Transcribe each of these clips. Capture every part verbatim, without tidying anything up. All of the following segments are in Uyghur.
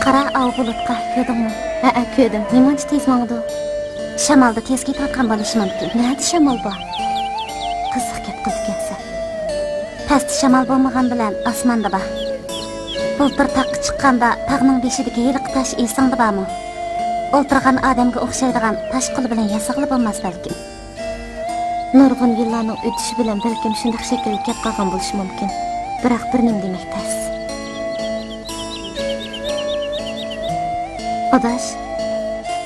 قارا، ئاۋۇ بۇلۇتقا، كۆردۈڭمۇ؟ ھەئە، كۆردۈم. نېمانچە تېز ماڭىدۇ؟ شامالدا تېز كېتىۋاتقان بولۇشى مۇمكىن. نەدە شامال بار؟ قىزىق گەپ قىلىدىكەنسەن. پەستە شامال بولمىغان بىلەن ئاسماندا بار. بۇلتۇر تاغقا چىققاندا تاغنىڭ بېشىدىكى ھېلىقى تاش ئېسىڭدە بارمۇ؟ ئولتۇرغان ئادەمگە ئوخشايدىغان تاش قولى بىلەن ياسىغىلى بولماس بەلكىم. نۇرغۇن يىللارنىڭ ئۆتۈشى بىلەن بەلكىم شۇنداق شەكىلگە كەپ قالغان بولۇشى مۇمكىن. بىراق بىر نېمە دېمەك تەس. ئاداش،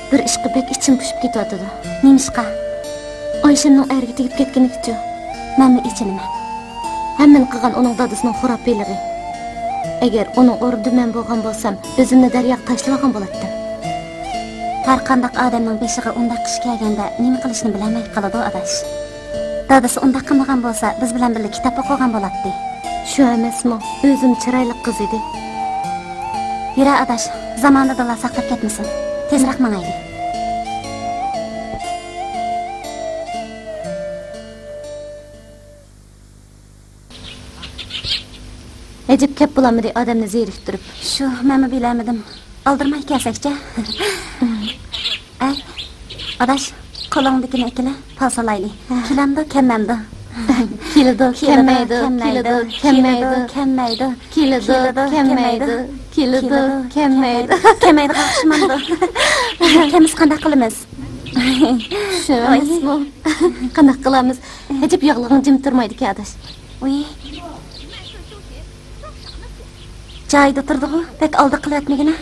بىر ئىشقا بەك ئىچىم پۇشۇپ كېتىۋاتىدۇ. نېمىشقا؟ ئايشەمنىڭ ئەرگە تېگىپ كەتكىنىگىچۇ؟ مەنمۇ ئېچىنىمەن. ھەممىنى قىلغان ئۇنىڭ دادىسىنىڭ خۇراپىيلىقى. ئەگەر ئۇنىڭ ئورنىدا مەن بولغان بولسام، ئۆزۈمنى دەرياغا تاشلىۋالغان بولاتتىم. ھەرقانداق ئادەمنىڭ بېشىغا ئۇنداق ئىش كەلگەندە نېمە قىلىشنى بىلەلمەي قالىدۇ، ئاداش. دادىسى ئۇنداق قىلمىغان بولسا، بىز بىلەن بىللە كىتاب ئوقۇغان بولاتتى. شۇ ئەمەسمۇ؟ ئۆزىمۇ چىرايلىق قىز ئىدى. يۈرە، ئاداش، زامانىدىنلا ساقلاپ كەتمىسۇن. تېزرەك ماڭايلى. ئەجەب كەپ بولالمىدى ئادەمنى زېرىكتۈرۈپ. شۇ، مەنمۇ بىلەلمىدىم. ئالدىرىماي كەلسەكچە. ئەي، ئاداش، قولۇڭدىكىنى ئەكىلە، پال سالايلى. كېلەمدۇ، كەلمەمدۇ؟ كېلىدۇ، كەلمەيدۇ، كېلىدۇ، كەلمەيدۇ، كېلىدۇ، كەلمەيدۇ، كېلىدۇ، كەلمەيدۇ، كېلىدۇ، كەلمەيدۇ. كەلمەيدىغان ئوخشىمامدۇ؟ كەلمىسە قانداق قىلىمىز؟ شۇ ئەمەسمۇ؟ قانداق قىلامىز؟ ئەجەب ياغلىغىڭ جىم تۇرمايدىكەن، ئاداش. ئۇي. جايىدا تۇردىغۇ، بەك ئالدى قىلىۋەتمىگىنە.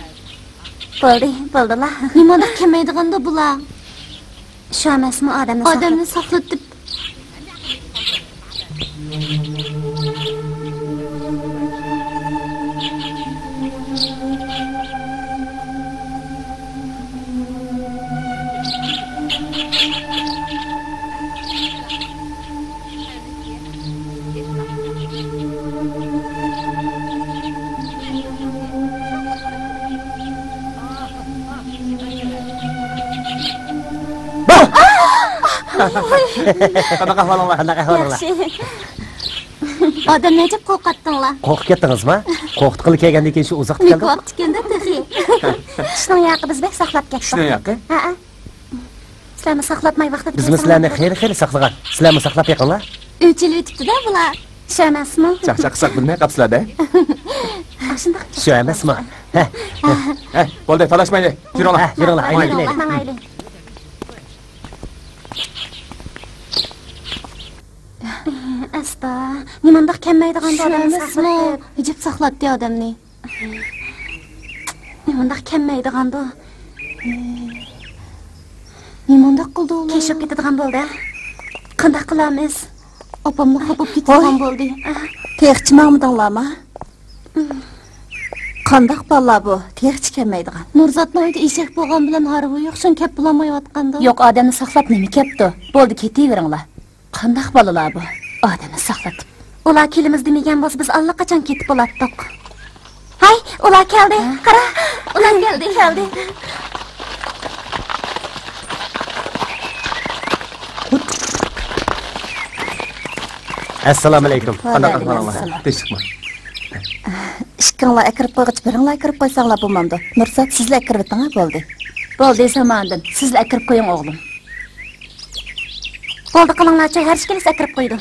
بولدى، بولدىلا. نېمانداق كەلمەيدىغاندۇ بۇلار؟ شۇ ئەمەسمۇ ئادەمنى ئادەمنى ساقلىتىپ. قانداق ئەھۋالىڭلار؟ قانداق ئەھۋالىڭلار؟ ياخشى. ئادەمنى ئەجەب قورقۇتتۇڭلار. قورقۇپ كەتتىڭىزما؟ قورقۇتقىلى كەلگەندىن كېيىن شۇ ئۇزاقتا كەلدى. مېكىۋاپتىكەن-دە تېخى. ئىشنىڭ ياقى بىز بەك ساقلاپ كەتتۇق. ئىشنىڭ ياقى؟ ھەئە. سىلەرمۇ ساقلاتماي ۋاقتىدا بىزمۇ سىلەرنى خېلى-خېلى ساقلىغان. سىلەرمۇ ساقلاپ بېقىڭلار. ئۆچ ئېلىۋېتىپتۇ-دە بۇلار. شۇ ئەمەسمۇ؟ چاقچاق قىلساق بىلمەي قاپسىلەر-دە. ئاشۇنداق. شۇ ئەمەسمۇ؟ ھە. ھە، بولدى، تالاشمايلى. يۈرۈڭلار. ھە، يۈرۈڭلار، ماڭايلى. ئايلىنىپ كېلەيلى. ماڭايلى. ئەستا، نېمانداق كەلمەيدىغاندۇ ئادەمنى ساقلاپ. ئەجەب ساقلاتتى ئادەمنى. نېمانداق كەلمەيدىغاندۇ. نېمانداق قىلدى ئۇلار؟ كېشىپ كېتىدىغان بولدى. قانداق قىلامىز؟ ئاپاممۇ خاپا بولۇپ كېتىدىغان بولدى. تېخىچە ماڭمىدىڭلارما؟ قانداق بالىلار بۇ؟ تېخىچە كەلمەيدىغان. نۇرزاتنىڭ ئۆيىدە ئېشەك بولغان بىلەن ھارۋا يوق، شۇڭا كەپ بولالمايۋاتقاندۇ. يوق، ئادەمنى ساقلاپ نېمە كەپتۇ؟ بولدى، كېتىۋېرىڭلار. قانداق بالىلار بۇ؟ ئادەمنى ساقلىتىپ. ئۇلار كېلىمىز دېمىگەن بولسا، بىز ئاللىقاچان كېتىپ بولاتتۇق. ھەي، ئۇلار كەلدى. ھە؟ قارا، ئۇلار كەلدى، كەلدى. ئەسسالامۇئەلەيكۇم. قانداق ئەھۋالىڭلار؟ تىنچلىقمۇ؟ ئىككىڭلار ئەكىرىپ قويغۇچە بىرىڭلار ئەكىرىپ قويساڭلار بولمامدۇ؟ نۇرزات، سىزلا ئەكىرىۋېتىڭ ھە، بولدى. بولدى، زاماندىن. سىزلا ئەكىرىپ قويۇڭ، ئوغلۇم. بولدى، قىلىڭلارچۇ، ھەر ئىككىلىسى ئەكىرىپ قويىدۇ.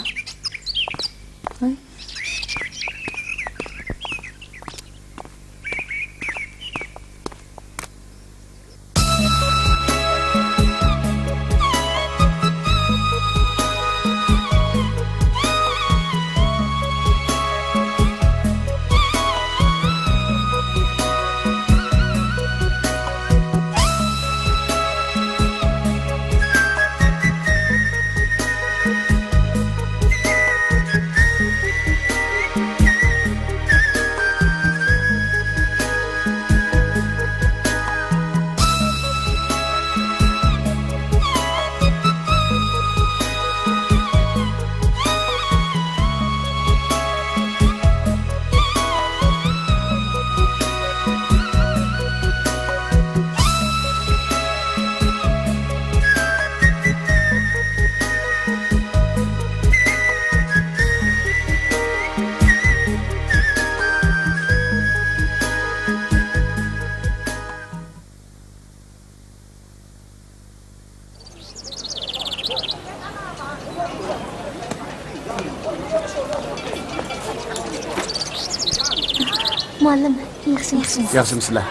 ياخشى، ياخشى. ياخشىمۇسىلەر؟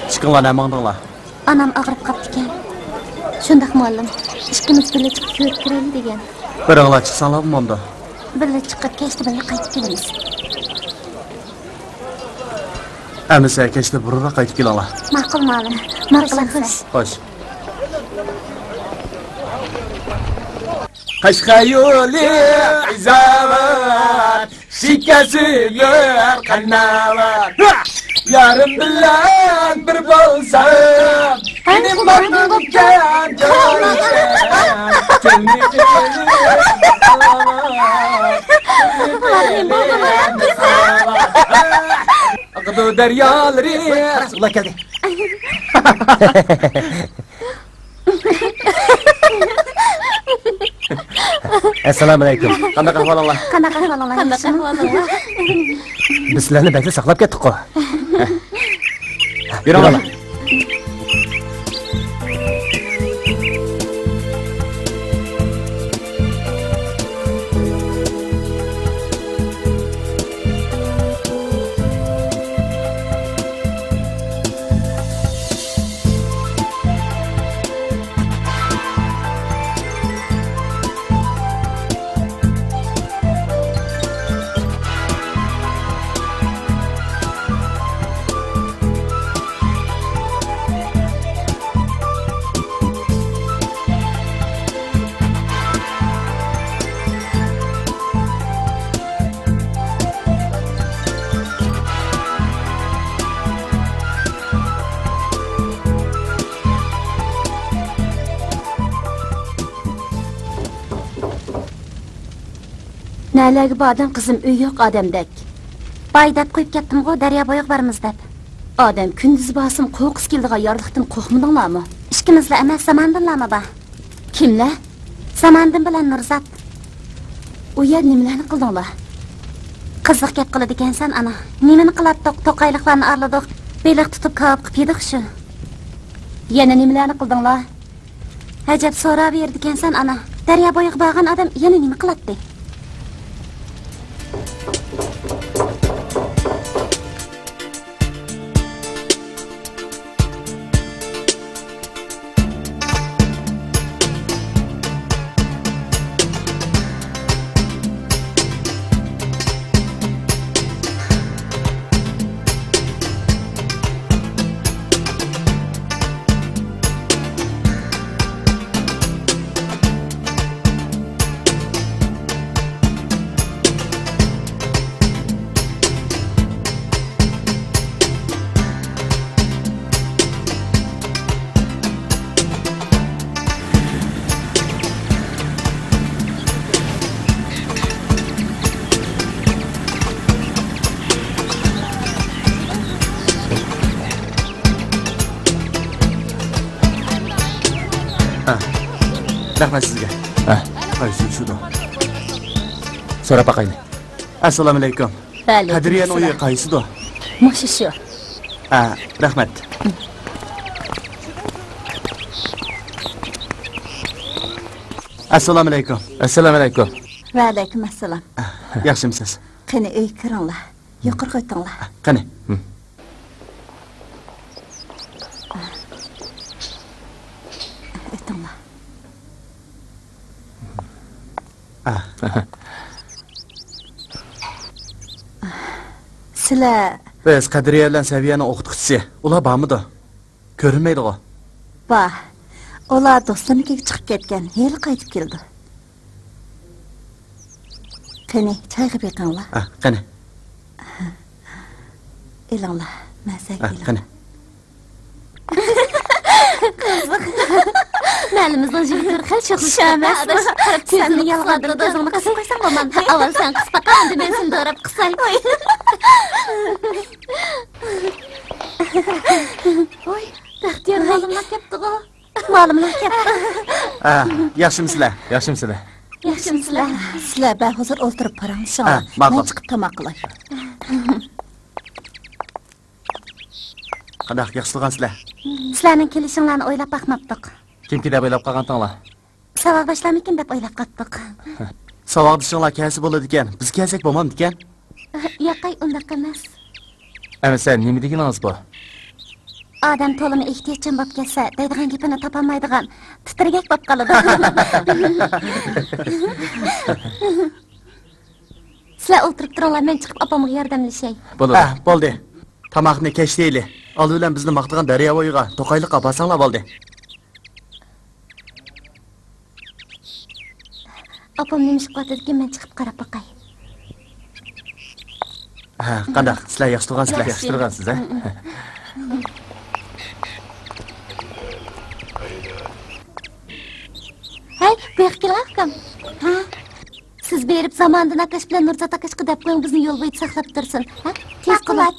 ئىككىڭلار نەگە ماڭدىڭلار؟ ئانام ئاغرىپ قاپتىكەن. شۇنداق، مۇئەللىم. ئىككىمىز بىللە چىقىپ كۆرۈپ كىرەيلى دېگەن. بىرىڭلار چىقساڭلار بولمامدۇ؟ بىللە چىقىپ، كەچتە بىللە قايتىپ كېلىمىز. ئەمىسە كەچتە بۇرۇنراق قايتىپ كېلىڭلار. ماقۇل، مۇئەللىم. ماقۇل، خوش. خوش. قەشقەر يولى ئىزاۋات، شىكەس ئۆمۈر قاناۋات. يارىم بىلەن بىر بولسام، قېنىم بارمىكەن كۆرۈشكەن. ئاقىدۇ دەريالىرى. ئۇلار كەلدى. ئەسسالامۇئەلەيكۇم. قانداق ئەھۋالىڭلار؟ قانداق ئەھۋالىڭلار؟ قانداق ئەھۋالىڭلار؟ بىز سىلەرنى بەكلا ساقلاپ كەتتۇققۇ. يۈرۈڭلار. نەلەرگە باردىڭ، قىزىم؟ ئۆي يوق ئادەمدەك. باي دەپ قويۇپ كەتتىمغۇ، دەريا بويىغا بارىمىز دەپ. ئادەم كۈندۈز بارسىمۇ قورققۇسى كېلىدىغان يارلىقتىن قورقمىدىڭلارمۇ؟ ئىككىمىزلا ئەمەس، زاماندىنلارمۇ بار. كىملەر؟ زاماندىن بىلەن نۇرزات. ئۇ يەردە نېمىلەرنى قىلدىڭلار؟ قىزىق گەپ قىلىدىكەنسەن، ئانا. نېمىنى قىلاتتۇق؟ توقايلىقلارنى ئارىلىدۇق، بېلىق تۇتۇپ، كاۋاپ قىلىپ يېدۇق شۇ. يەنە نېمىلەرنى قىلدىڭلار؟ ئەجەب سوراۋېرىدىكەنسەن، ئانا. دەريا بويىغا بارغان ئادەم يەنە نېمە قىلاتتى؟ ھە. رەھمەت سىزگە. ھە. قايسى شۇدۇ؟ سوراپ باقايلى. ئەسسالامۇئەلەيكۇم. ۋەئەلەيكۇم قەدرىيەنىڭ ئۇيى ئەسسالام. قايسىدۇ؟ مۇشۇ شۇ. ھە، رەھمەت. ئەسسالامۇئەلەيكۇم. ئەسسالامۇئەلەيكۇم. ۋەئەلەيكۇم ئەسسالام. ياخشىمۇسىز؟ قېنى، ئۆيگە كىرىڭلار. يۇقىرىغا ئۆتۈڭلار. قېنى. ئۆتۈڭلار. سىلەر. بىز قەدرىيە بىلەن سەۋىيەنىڭ ئوقۇتقۇچىسى. ئۇلار بارمىدۇ؟ كۆرۈنمەيدىغۇ؟ بار. ئۇلار دوستلىرىنىڭكىگە چىقىپ كەتكەن. ھېلى قايتىپ كېلىدۇ. قېنى، چايغا بېقىڭلار. ھە، قېنى. ئېلىڭلار، مەسەگە ئېلىڭ. قېنى. قىزىق. مەھەللىمىزنىڭ يىگىتلىرى خېلى شوخلىشىپ كەتتى، ئاداش. قاراپ كۆزۈمنى يالغاندىرىدا ئۆزۈڭنى قىسىپ قويساڭ بولمامدۇ؟ ئاۋۋال سەن قىسىپ باققىن، ئاندىن مەن سېنى دوراپ قىساي. ۋاي، بەختىيار مۇئەللىملار كەپتىغۇ. مۇئەللىملار كەپتۇ. ئا، ياخشىمۇسىلەر؟ ياخشىمۇسىلەر؟ ياخشىمۇسىلەر؟ سىلەر بەھۇزۇر ئولتۇرۇپ پاراڭلىشىڭلار. ئا، ماقۇل. مەن چىقىپ تاماق قىلاي. قانداق، ياخشى تۇرغانسىلەر؟ سىلەرنىڭ كېلىشىڭلارنى ئويلاپ باقماپتۇق. كىمكى دەپ ئويلاپ قالغانتىڭلار؟ ساۋاقداشلارمىكىن دەپ ئويلاپ قاپتۇق. ساۋاقدىشىڭلار كەلسە بولىدىكەن، بىز كەلسەك بولمامدىكەن؟ ياقەي، ئۇنداق ئەمەس. ئەمىسە نېمە دېگىنىڭىز بۇ؟ ئادەم تولىمۇ ئېھتىياتچان بولۇپ كەتسە، دەيدىغان گېپىنى تاپالمايدىغان تىتىرگەك بولۇپ قالىدۇ. سىلەر ئولتۇرۇپ تۇرۇڭلار، مەن چىقىپ ئاپامغا ياردەملىشەي. بولىدۇ. ھە، بولدى. تاماقنى كەچتە يەيلى. ئالدى بىلەن بىزنى ماختىغان دەريا بويىغا، توقايلىققا بارساڭلار بولدى. ئاپام نېمە ئىش قىلىۋاتىدىكىن، مەن چىقىپ قاراپ باقاي. ھە، قانداق؟ سىلەر ياخشى تۇرغانسىلەر؟ ياخشى تۇرغانسىز، ھە؟ ھەي، بۇ ياققا كېلىڭ، ئاكام. ھە؟ سىز بېرىپ زاماندىن ئاكاش بىلەن نۇرزات ئاكاشقا دەپ قويۇڭ، بىزنى يول بويىچە ساقلاپ تۇرسۇن. ھە؟ تېز قىلىڭ.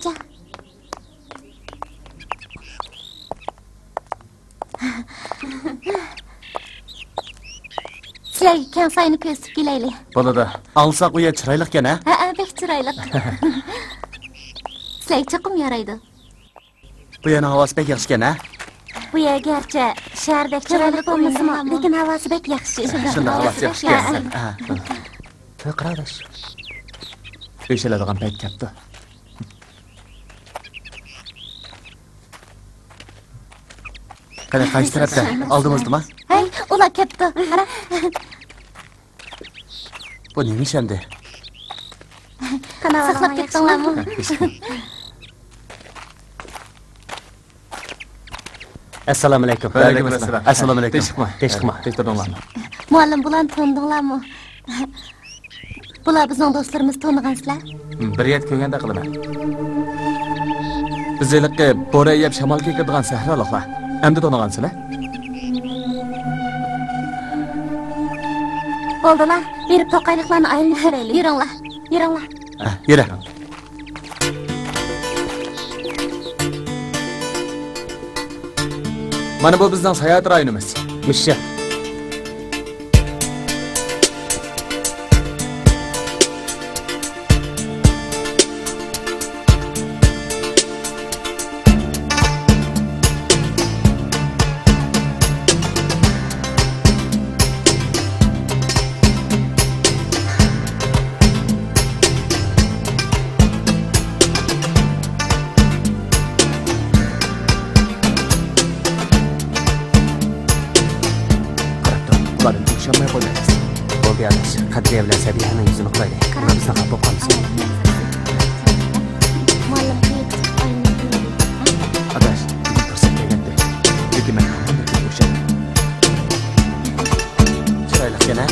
سىلەرگە كەڭ ساينى كۆرسىتىپ كېلەيلى. بولىدۇ. ئاڭلىساق، ئۇ يەر چىرايلىقكەن، ھە؟ ھەئە، بەك چىرايلىق. سىلەرگە چوقۇم يارايدۇ. بۇ يەرنىڭ ھاۋاسى بەك ياخشىكەن، ھە؟ بۇ يەر گەرچە شەھەردەك چىرايلىق بولمىسىمۇ، لېكىن ھاۋاسى بەك ياخشى. شۇنداق، ھاۋاسى ياخشىكەن. ھە. توي قىراۋېرىش. ئۆي ئېچىلىدىغان پەيت كەپتۇ. قېنى، قايسى تەرەپتە؟ ئالدىمىزدىما؟ ھەي، ئۇلار كەپتۇ. قارا. بۇ نېمە ئىش ئەمدى؟ ساقلاپ كەتتىڭلارمۇ؟ ئەسسالامۇئەلەيكۇم. ۋەئەلەيكۇم ئەسسالام. ئەسسالامۇئەلەيكۇم. تىنچلىقمۇ؟ تىنچلىقمۇ؟ تىنچ تۇردۇڭلارمۇ؟ مۇئەللىم، بۇلارنى تونۇدۇڭلارمۇ؟ بۇلار بىزنىڭ دوستلىرىمىز، تونۇغانسىلەر؟ بىر يەردە كۆرگەندەك قىلىمەن. بىز ھېلىقى بوران يەپ شامال كېكىرىدىغان سەھرالىقلار. ئەمدى تونۇغانسىلەر؟ بولدىلا، بېرىپ توقايلىقلارنى ئايلىنىپ كېلەيلى. يۈرۈڭلار، يۈرۈڭلار. ھە، يۈرە. مانا بۇ بىزنىڭ ساياھەت رايونىمىز. مۇشۇ. قاراپ تۇر، ئۇلاردىن ئوخشالماي قويمايسىز. بولدى ئاداش، قەدرىيە بىلەن سەبىھەنىڭ يۈزىنى قىلايلى. ئۇلار بىزنى خاپا بولۇپ قالمىسۇن. مۇئەللىم، قېيىق تۇتۇپ ئايلىنىپ يۈرەيلى. ئاداش، بۈگۈن پۇرسەت كەلگەنتى. لېكىن مەن ھامان بىر كۈن ئۇرۇشاتتىم. چىرايلىقكەن ھە؟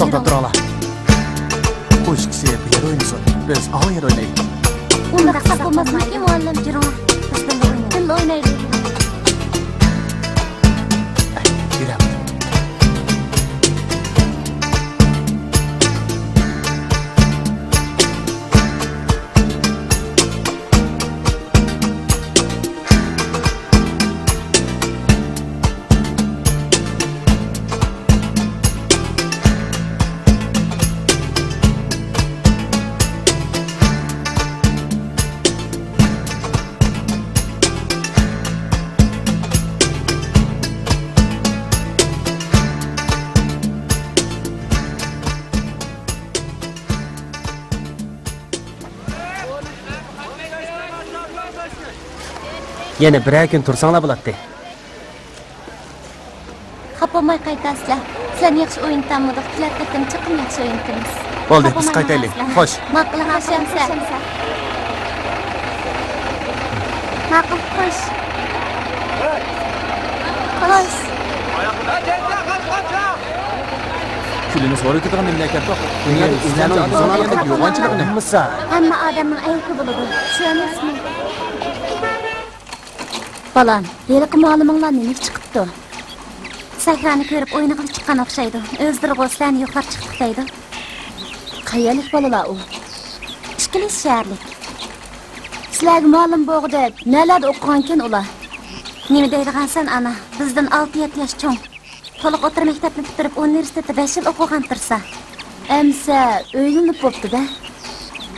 توختاپ تۇرۇڭلار. بۇ ئىككىسى بۇ يەردە ئوينىسۇن، بىز ئاۋۇ يەردە ئوينايلى. ئۇنداق قىلساق بولماسمىكىن، مۇئەللىم؟ يۈرۈڭلار، بىز بىللە ئوينايلى. بىللە ئوينايلى. ئەي، يۈرە. يەنە بىرەر كۈن تۇرساڭلار بولاتتى. خاپا بولماي قايتارسىلەر. سىلەرنى ياخشى ئوينىتالمىدۇق، كېلەر قېتىم چوقۇم ياخشى ئوينىتىمىز. بولدى، بىز قايتايلى. خوش. ماقۇل، خوش ئەمىسە. ماقۇل، خوش. خوش. كۈلىنى سورىتىدىغان مەملىكەت يوق. دۇنيادا ئۆزلەرنىڭ يۈزىڭلارنى قىلىپ يوغانچىلىقىنى. ھەممە ئادەمنىڭ ئەيىبى بولىدۇ، شۇ ئەمەسمۇ؟ بالام، ھېلىقى مۇئەللىمىڭلار نېمىگە چىقىپتۇ؟ سەھرانى كۆرۈپ ئوينىغىلى چىققان ئوخشايدۇ. ئۆزلىرىغۇ سىلەرنى يوقلاپ چىقتۇق دەيدۇ. قەيەرلىك بالىلار ئۇ؟ ئىككىلىسى شەھەرلىك. سىلەرگە مۇئەللىم بولغۇدەك نەلەردە ئوقۇغانكىن ئۇلار؟ نېمە دەيدىغانسەن ئانا، بىزدىن ئالتە يەتتە ياش چوڭ. تولۇق ئوتتۇرا مەكتەپنى پۈتتۈرۈپ، ئۇنىۋېرسىتېتتا بەش يىل ئوقۇغانتۇرسا. ئەمسە ئۆيلىنىپ بوپتۇ-دە.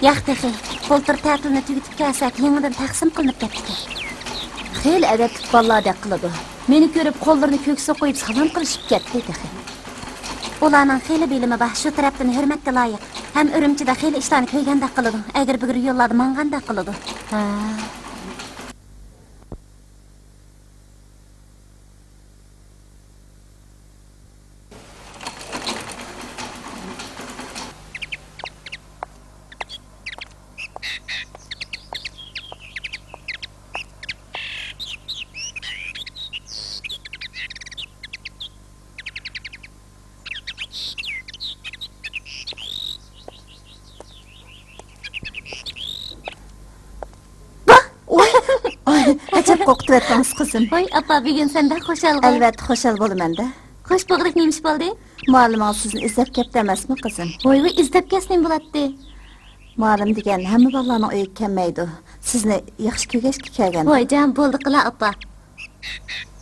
ياق تېخى. بۇلتۇر تەتىلنى تۈگىتىپ كەلسەك، يېڭىدىن تەقسىم قىلىنىپ كەتتىكەن. خېلى ئەدەپلىك بالىلاردەك قىلىدۇ. مېنى كۆرۈپ قوللىرىنى كۆكسىگە قويۇپ سالام قىلىشىپ كەتتى تېخى. ئۇلارنىڭ خېلى بىلىمى بار، شۇ تەرەپتىن ھۆرمەتكە لايىق. ھەم ئۈرۈمچىدە خېلى ئىشلارنى كۆرگەندەك قىلىدۇ. ئەگرى-بۈگرى يوللاردا ماڭغاندەك قىلىدۇ. ھە. ۋاھ! ئوي! ئوي، ئەجەب قورقۇتۇۋەتتىڭىز، قىزىم. ۋاي، ئاپا، بۈگۈن سەن بەك خۇشالغۇ. ئەلۋەتتە، خۇشال بولىمەن-دە. خوش بولغۇدەك نېمە ئىش بولدى؟ مۇئەللىمىڭىز سىزنى ئىزدەپ كەپتۇ ئەمەسمۇ، قىزىم؟ ۋاي، ۋاي، ئىزدەپ كەلسە نېمە بولاتتى؟ مۇئەللىم دېگەن ھەممە بالىلارنىڭ ئۆيىگە كەلمەيدۇ. سىزنى ياخشى كۆرگەچكە كەلگەن. ۋاي جان، بولدى قىلا، ئاپا.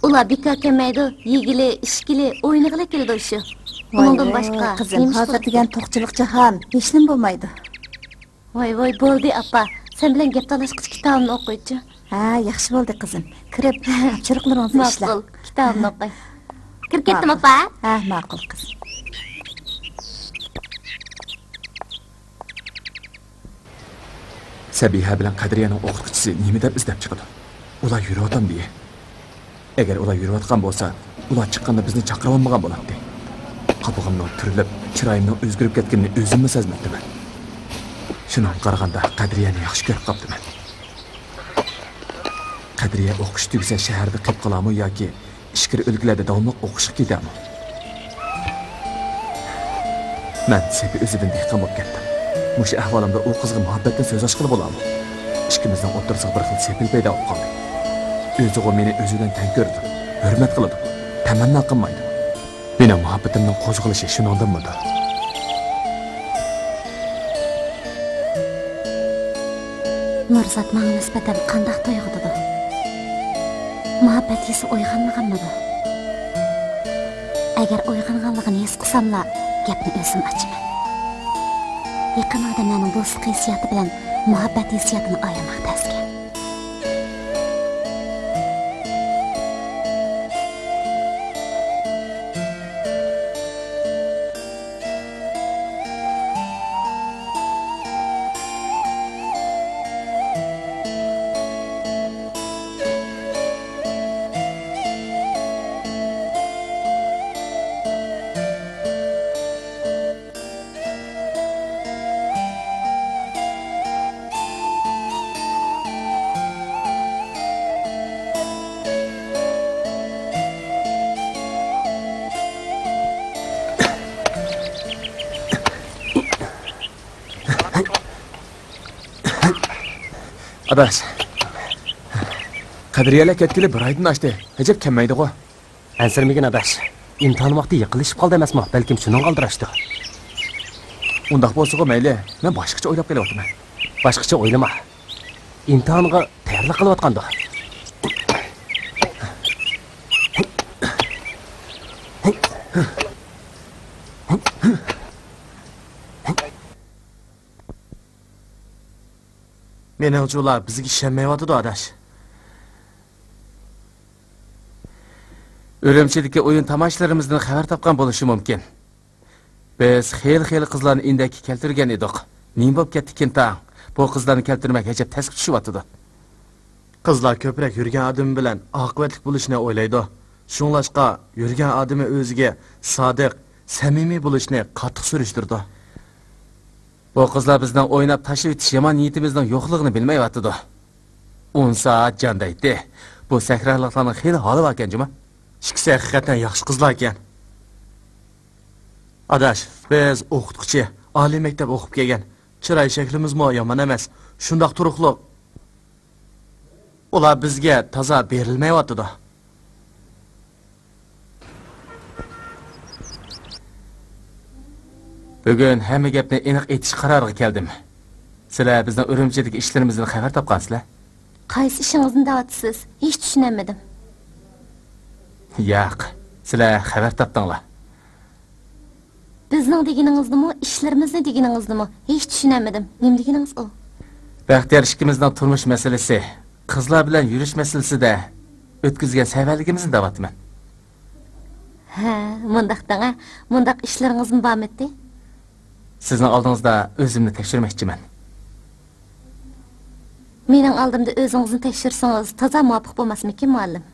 ئۇلار بىكار كەلمەيدۇ، يېگىلى، ئىچكىلى، ئوينىغىلى كېلىدۇ شۇ. ۋاي، ئۇنىڭدىن ۋاي، باشقا قىزىم، نېمە ئىش ھازىر بولاتتى؟ دېگەن توقچىلىق جاھان، ھېچنېمە بولمايدۇ. ۋاي، ۋاي، بولدى، ئاپا. سەن بىلەن گەپ تالاشقىچە كىتابىمنى ئوقۇيچۇ. ھە، ياخشى بولدى، قىزىم. كىرىپ، چىرىقلىرىڭىزنى ئىشلەڭ. ماقۇل، كىتابىمنى ئوقۇي. كىرىپ كەتتىم، ماقۇل. ئاپا. ھە، ماقۇل، قىزىم. سەبىھە بىلەن قەدرىيەنىڭ ئوقۇتقۇچىسى نېمە دەپ ئىزدەپ چىقىدۇ؟ ئۇلار يۈرۈۋاتامدۇ؟ ئەگەر ئۇلار يۈرۈۋاتقان بولسا، ئۇلار چىققاندا بىزنى چاقىرىۋالمىغان بولاتتى. قاپىقىمنىڭ تۈرۈلۈپ، چىرايىمنىڭ ئۆزگىرىپ كەتكىنىنى ئۆزۈممۇ سەزمەپتىمەن. شۇنىڭغا قارىغاندا، قەدرىيەنى ياخشى كۆرۈپ قاپتىمەن. قەدرىيە ئوقۇش تۈگىسە شەھەردە قېلىپ قالامۇ ياكى ئىچكىرى ئۆلكىلەردە داۋاملىق ئوقۇشقا كېتەمۇ؟ مەن سېپى ئۆزىدىن دېھقان بولۇپ كەتتىم. مۇشۇ ئەھۋالىمدا ئۇ قىزغا مۇھەببەتتىن سۆز ئاچقىلى بولامۇ؟ ئىككىمىزنىڭ ئوتتۇرىسىغا بىر خىل سېپىل پەيدا بولۇپ قالدى. ئۆزىغۇ مېنى ئۆزى بىلەن تەڭ كۆرىدۇ، ھۆرمەت قىلىدۇ، تەمەننا قىلمايدۇ. مېنىڭ مۇھەببىتىمنىڭ قوزغىلىشى شۇنىڭدىنمىدۇ؟ نۇرزات ماڭا نىسبەتەن قانداق تۇيغۇدىدۇ؟ مۇھەببەت ھېسى ئويغانمىغانمىدۇ؟ ئەگەر ئويغانغانلىقىنى ھېس قىلساملا، گەپنى ئۆزۈم ئاچىمەن. يېقىن ئادەملەرنىڭ دوستلۇق ھېسسىياتى بىلەن مۇھەببەت ھېسسىياتىنى ئايرىماق تەسكەن. ئاداش، قەدرىيەلەر كەتكىلى بىر ئايدىن ئاشتى. ئەجەب كەلمەيدىغۇ. ئەنسىرىمىگىن ئاداش. ئىمتىھان ۋاقتى يېقىنلىشىپ قالدى ئەمەسمۇ؟ بەلكىم شۇنىڭغا ئالدىراشتۇ. ئۇنداق بولسىغۇ مەيلى، مەن باشقىچە ئويلاپ قېلىۋاتىمەن. باشقىچە ئويلىما. ئىمتىھانغا تەييارلىق قىلىۋاتقاندۇ. مېنىڭچە ئۇلار بىزگە ئىشەنمەيۋاتىدۇ، ئاداش. ئۈرۈمچىدىكى ئويۇن تاماشىلىرىمىزدىن خەۋەر تاپقان بولۇشى مۇمكىن. بىز خېلى-خېلى قىزلارنى ئىندەككە كەلتۈرگەن ئىدۇق. نېمە بولۇپ كەتتىكىن تاڭ؟ بۇ قىزلارنى كەلتۈرمەك ئەجەب تەسكە چۈشۈۋاتىدۇ. قىزلار كۆپرەك يۈرگەن ئادىمى بىلەن ئاقىۋەتلىك بولۇشنى ئويلايدۇ. شۇڭلاشقا يۈرگەن ئادىمى ئۆزىگە سادىق، سەمىمىي بولۇشنى قاتتىق سۈرۈشتۈرىدۇ. بۇ قىزلار بىزنىڭ ئويناپ تاشلىۋېتىش يامان نىيىتىمىزنىڭ يوقلۇقىنى بىلمەيۋاتىدۇ. ئون سائەت جان دەيتتى. بۇ سەھرالىقلارنىڭ خېلى ھالى باركەن جۇما. ئىككىسى ھەقىقەتەن ياخشى قىزلاركەن. ئاداش، بىز ئوقۇتقۇچى، ئالىي مەكتەپ ئوقۇپ كەلگەن. چىراي شەكلىمىزمۇ يامان ئەمەس. شۇنداق تۇرۇقلۇق. ئۇلار بىزگە تازا بېرىلمەيۋاتىدۇ. بۈگۈن ھەممە گەپنى ئېنىق ئېيتىش قارارىغا كەلدىم. سىلەر بىزنىڭ ئۈرۈمچىدىكى ئىشلىرىمىزدىن خەۋەر تاپقانسىلەر؟ قايسى ئىشىڭىزنى دەۋاتىسىز؟ ھېچ چۈشىنەلمىدىم. ياق، سىلەر خەۋەر تاپتىڭلار. بىزنىڭ دېگىنىڭىزنىمۇ، ئىشلىرىمىزنى دېگىنىڭىزنىمۇ ھېچ چۈشىنەلمىدىم. نېمە دېگىنىڭىز ئۇ؟ بەختىيار ئىككىمىزنىڭ تۇرمۇش مەسىلىسى، قىزلار بىلەن يۈرۈش مەسىلىسىدە ئۆتكۈزگەن سەۋەنلىكىمىزنى دەۋاتىمەن. ھە، مۇنداق دەڭە، مۇنداق ئىشلىرىڭىزمۇ بارمىتى؟ سىزنىڭ ئالدىڭىزدا ئۆزۈمنى تەكشۈرمەكچىمەن. مېنىڭ ئالدىمدا ئۆزىڭىزنى تەكشۈرسىڭىز، تازا مۇۋاپىق بولماسمىكىن، مۇئەللىم؟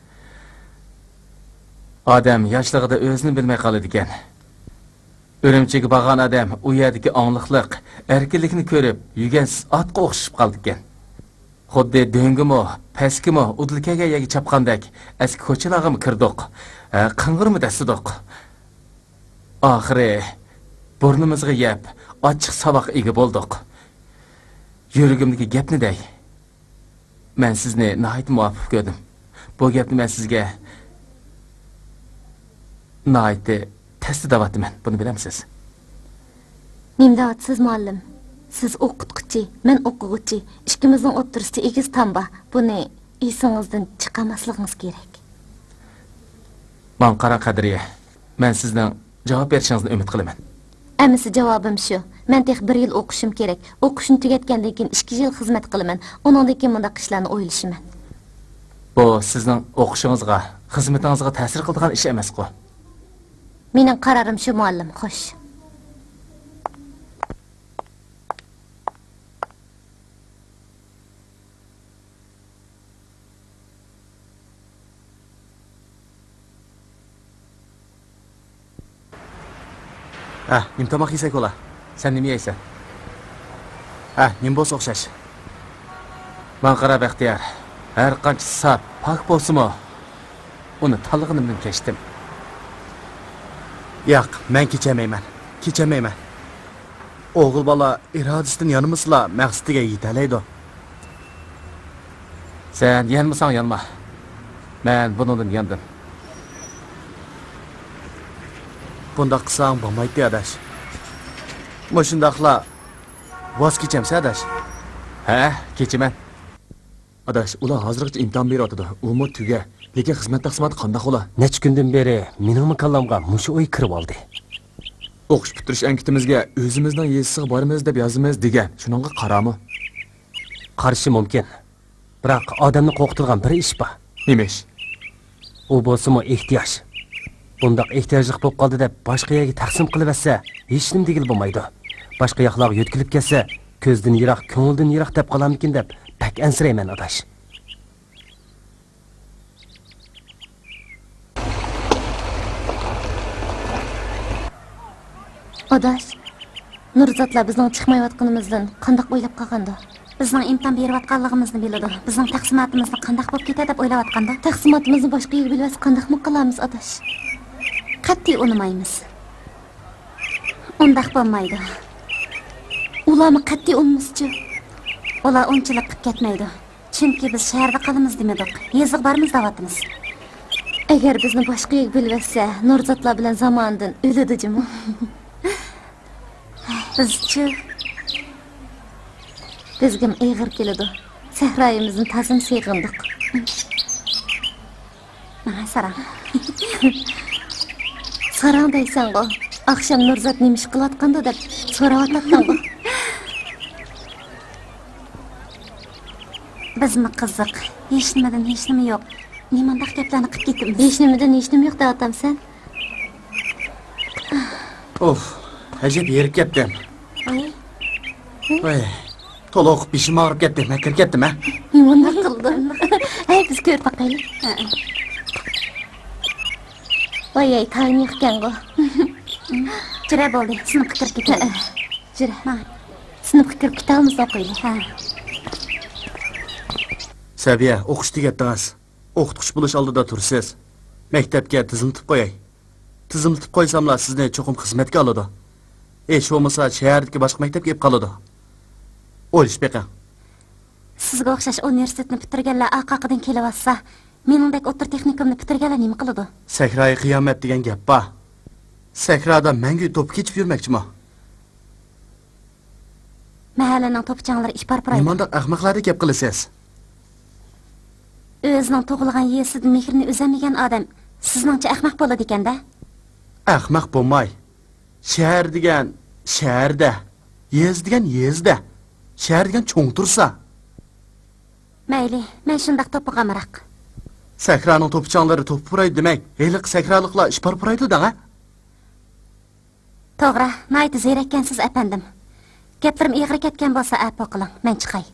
ئادەم ياشلىقىدا ئۆزىنى بىلمەي قالىدىكەن. ئۈرۈمچىگە بارغان ئادەم ئۇ يەردىكى ئاڭلىقلىق، ئەركىنلىكنى كۆرۈپ، يۈگەنسىز ئاتقا ئوخشىشىپ قالىدىكەن. خۇددى دۆڭگىمۇ، پەسكىمۇ ئۇدۇل كەلگەن يەرگە چاپقاندەك ئەسكى كوچىلارغىمۇ كىردۇق، ھە، قىڭغىرمۇ دەسسىدۇق. ئاخىرى بۇرنىمىزغا يەپ، ئاچچىق ساۋاققا ئىگە بولدۇق. يۈرىكىمدىكى گەپنى دەي. مەن سىزنى ناھايىتى مۇۋاپىق كۆردۈم. بۇ گەپنى مەن سىزگە ناھايىتى تەستە دەۋاتىمەن، بۇنى بىلەمسىز؟ نېمە دەۋاتىسىز، مۇئەللىم؟ سىز ئوقۇتقۇچى، مەن ئوقۇغۇچى. ئىككىمىزنىڭ ئوتتۇرىسىدا ئېگىز تام بار. بۇنى ئېسىڭىزدىن چىقارماسلىقىڭىز كېرەك. ماڭا قاراڭ، قەدرىيە. مەن سىزنىڭ جاۋاب بېرىشىڭىزنى ئۈمىد قىلىمەن. ئەمىسە جاۋابىم شۇ. مەن تېخى بىر يىل ئوقۇشۇم كېرەك. ئوقۇشنى تۈگەتكەندىن كېيىن ئىككى يىل خىزمەت قىلىمەن. ئۇنىڭدىن كېيىن مۇنداق ئىشلارنى ئويلىشىمەن. بۇ سىزنىڭ ئوقۇشىڭىزغا، خىزمىتىڭىزغا تەسىر قىلىدىغان ئىش ئەمەسقۇ؟ مېنىڭ قارارىم شۇ، مۇئەللىم. خوش. ھە، نېمە تاماق يېسەك بولا؟ سەن نېمە يەيسەن؟ ھە، نېمە بولسا ئوخشاش. ماڭا قارا، بەختىيار. ھەر قانچە ساپ، پاك بولسىمۇ، ئۇنى تاللىغىنىمدىن كەچتىم. ياق، مەن كېچەلمەيمەن. كېچەلمەيمەن. ئوغۇل بالا ئىرادىسىدىن يانمىسىلا، مەقسىتىگە يېتەلەيدۇ. سەن يانمىساڭ يانما. مەن بۇنىڭدىن ياندىم. بۇنداق قىلساڭ بولمايتتى، ئاداش. مۇشۇنداقلا ۋاز كېچەمسەن، ئاداش؟ ھە، كېچىمەن. ئاداش، ئۇلار ھازىرغىچە ئىمتىھان بېرىۋاتىدۇ. ئۇمۇ تۈگە. لېكىن خىزمەت تەقسىماتى قانداق ئۇلار؟ نەچچە كۈندىن بېرى مېنىڭمۇ كاللامغا مۇشۇ ئوي كىرىۋالدى. ئوقۇش پۈتتۈرۈش ئەنكىتىمىزگە «ئۆزىمىزنىڭ يېزىسىغا بارىمىز» دەپ يازىمىز دېگەن، شۇنىڭغا قارامۇ؟ قارىشى مۇمكىن. بىراق ئادەمنى قورقۇتىدىغان بىر ئىش بار. نېمە ئىش؟ ئۇ بولسىمۇ ئېھتىياج. بۇنداق ئېھتىياجلىق بولۇپ قالدى دەپ باشقا يەرگە تەقسىم قىلىۋەتسە، ھېچنېمە دېگىلى بولمايدۇ. باشقا ياقلارغا يۆتكىلىپ كەتسە، كۆزدىن يىراق، كۆڭۈلدىن يىراق دەپ قالامدىكىن دەپ بەك ئەنسىرەيمەن، ئاداش. ئاداش، نۇرزاتلار بىزنىڭ چىقمايۋاتقىنىمىزدىن قانداق ئويلاپ قالغاندۇ؟ بىزنىڭ ئىمتىھان بېرىۋاتقانلىقىمىزنى بىلىدۇ. بىزنىڭ تەقسىماتىمىزنى قانداق بولۇپ كېتە دەپ ئويلاۋاتقاندۇ؟ تەقسىماتىمىزنى باشقا يەرگە بۆلۈۋەتسە قانداقمۇ قىلارمىز، ئاداش؟ قەتئىي ئۇنىمايمىز. ئۇنداق بولمايدۇ. ئۇلارمۇ قەتئىي ئۇنىمىسىچۇ؟ ئۇلار ئۇنچىلىك قىپ كەتمەيدۇ. چۈنكى بىز شەھەردە قالىمىز دېمىدۇق، يېزىغا بارىمىز دەۋاتىمىز. ئەگەر بىزنى باشقا يەرگە بۆلۈۋەتسە، نۇرزاتلار بىلەن زاماندىن ئۆلىدۇ جۇمۇ. بىزچۇ؟ بىزگىمۇ ئېغىر كېلىدۇ. سەھرايىمىزنى تازىمۇ سېغىندۇق. ماڭا ساراڭ. ساراڭ دەيسەنغۇ. ئاخشام نۇرزات نېمە ئىش قىلىۋاتقاندۇ دەپ سوراۋاتاتتىڭغۇ. بىزمۇ قىزىق. ھېچنېمىدىن ھېچنېمە يوق. نېمانداق گەپلەرنى قىلىپ كېتىمىز؟ ھېچنېمىدىن ھېچنېمە يوق دەۋاتامسەن؟ ئۇف، ئەجەب ھېرىپ كەتتىم. ۋاي. ۋاي، تولا ئوقۇپ بېشىم ئاغرىپ كەتتى. مەن كىرىپ كەتتىم، ھە؟ نېمانداق قىلدىم؟ ھەي، بىز كۆرۈپ باقايلى. ھە. ۋاي، ھەي، تايىنى يوقكەنغۇ. جۈرە بولدى، سىنىپقا كىرىپ كېتەيلى. ھە، جۈرە. ماڭ. سىنىپقا كىرىپ كىتابىمىزنى ئوقۇيلى. ھە. سەبىيە، ئوقۇش تۈگەتتىڭىز. ئوقۇتقۇچى بولۇش ئالدىدا تۇرىسىز. مەكتەپكە تىزىملىتىپ قوياي. تىزىملىتىپ قويساملا سىزنى چوقۇم خىزمەتكە ئالىدۇ. ھېچ بولمىسا شەھەردىكى باشقا مەكتەپكە ئېلىپ قالىدۇ. ئويلىشىپ بېقىڭ. سىزگە ئوخشاش ئۇنىۋېرسىتېتنى پۈتتۈرگەنلەر ئارقا-ئارقىدىن كېلىۋاتسا، مېنىڭدەك ئوتتۇرا تېخنىكومنى پۈتتۈرگەنلەر نېمە قىلىدۇ؟ سەھرايى قىيامەت دېگەن گەپ بار. سەھرادا مەڭگۈ توپا كېچىپ يۈرمەكچىمۇ؟ مەھەللىنىڭ توپىچاڭلىرى ئىپار-پۇرايدۇ. نېمانداق ئەخمەقلەردەك گەپ قىلىسىز؟ ئۆزىنىڭ تۇغۇلغان يېزىسىدىن مېھرىنى ئۈزەلمىگەن ئادەم سىزنىڭچە ئەخمەق بولىدىكەن-دە؟ ئەخمەق بولماي. شەھەر دېگەن شەھەردە، يېزا دېگەن يېزىدە، شەھەر دېگەن چوڭ تۇرسا. مەيلى، مەن شۇنداق توپىغا ئامراق. سەھرانىڭ توپىچاڭلىرى توپا پۇرايدۇ دېمەي، ھېلىقى سەھرالىقلار ئىپار پۇرايدۇ دەڭە. توغرا، ناھايىتى زېرەككەنسىز، ئەپەندىم. گەپلىرىم ئېغىر كەتكەن بولسا، ئەپۇ قىلىڭ، مەن چىقاي.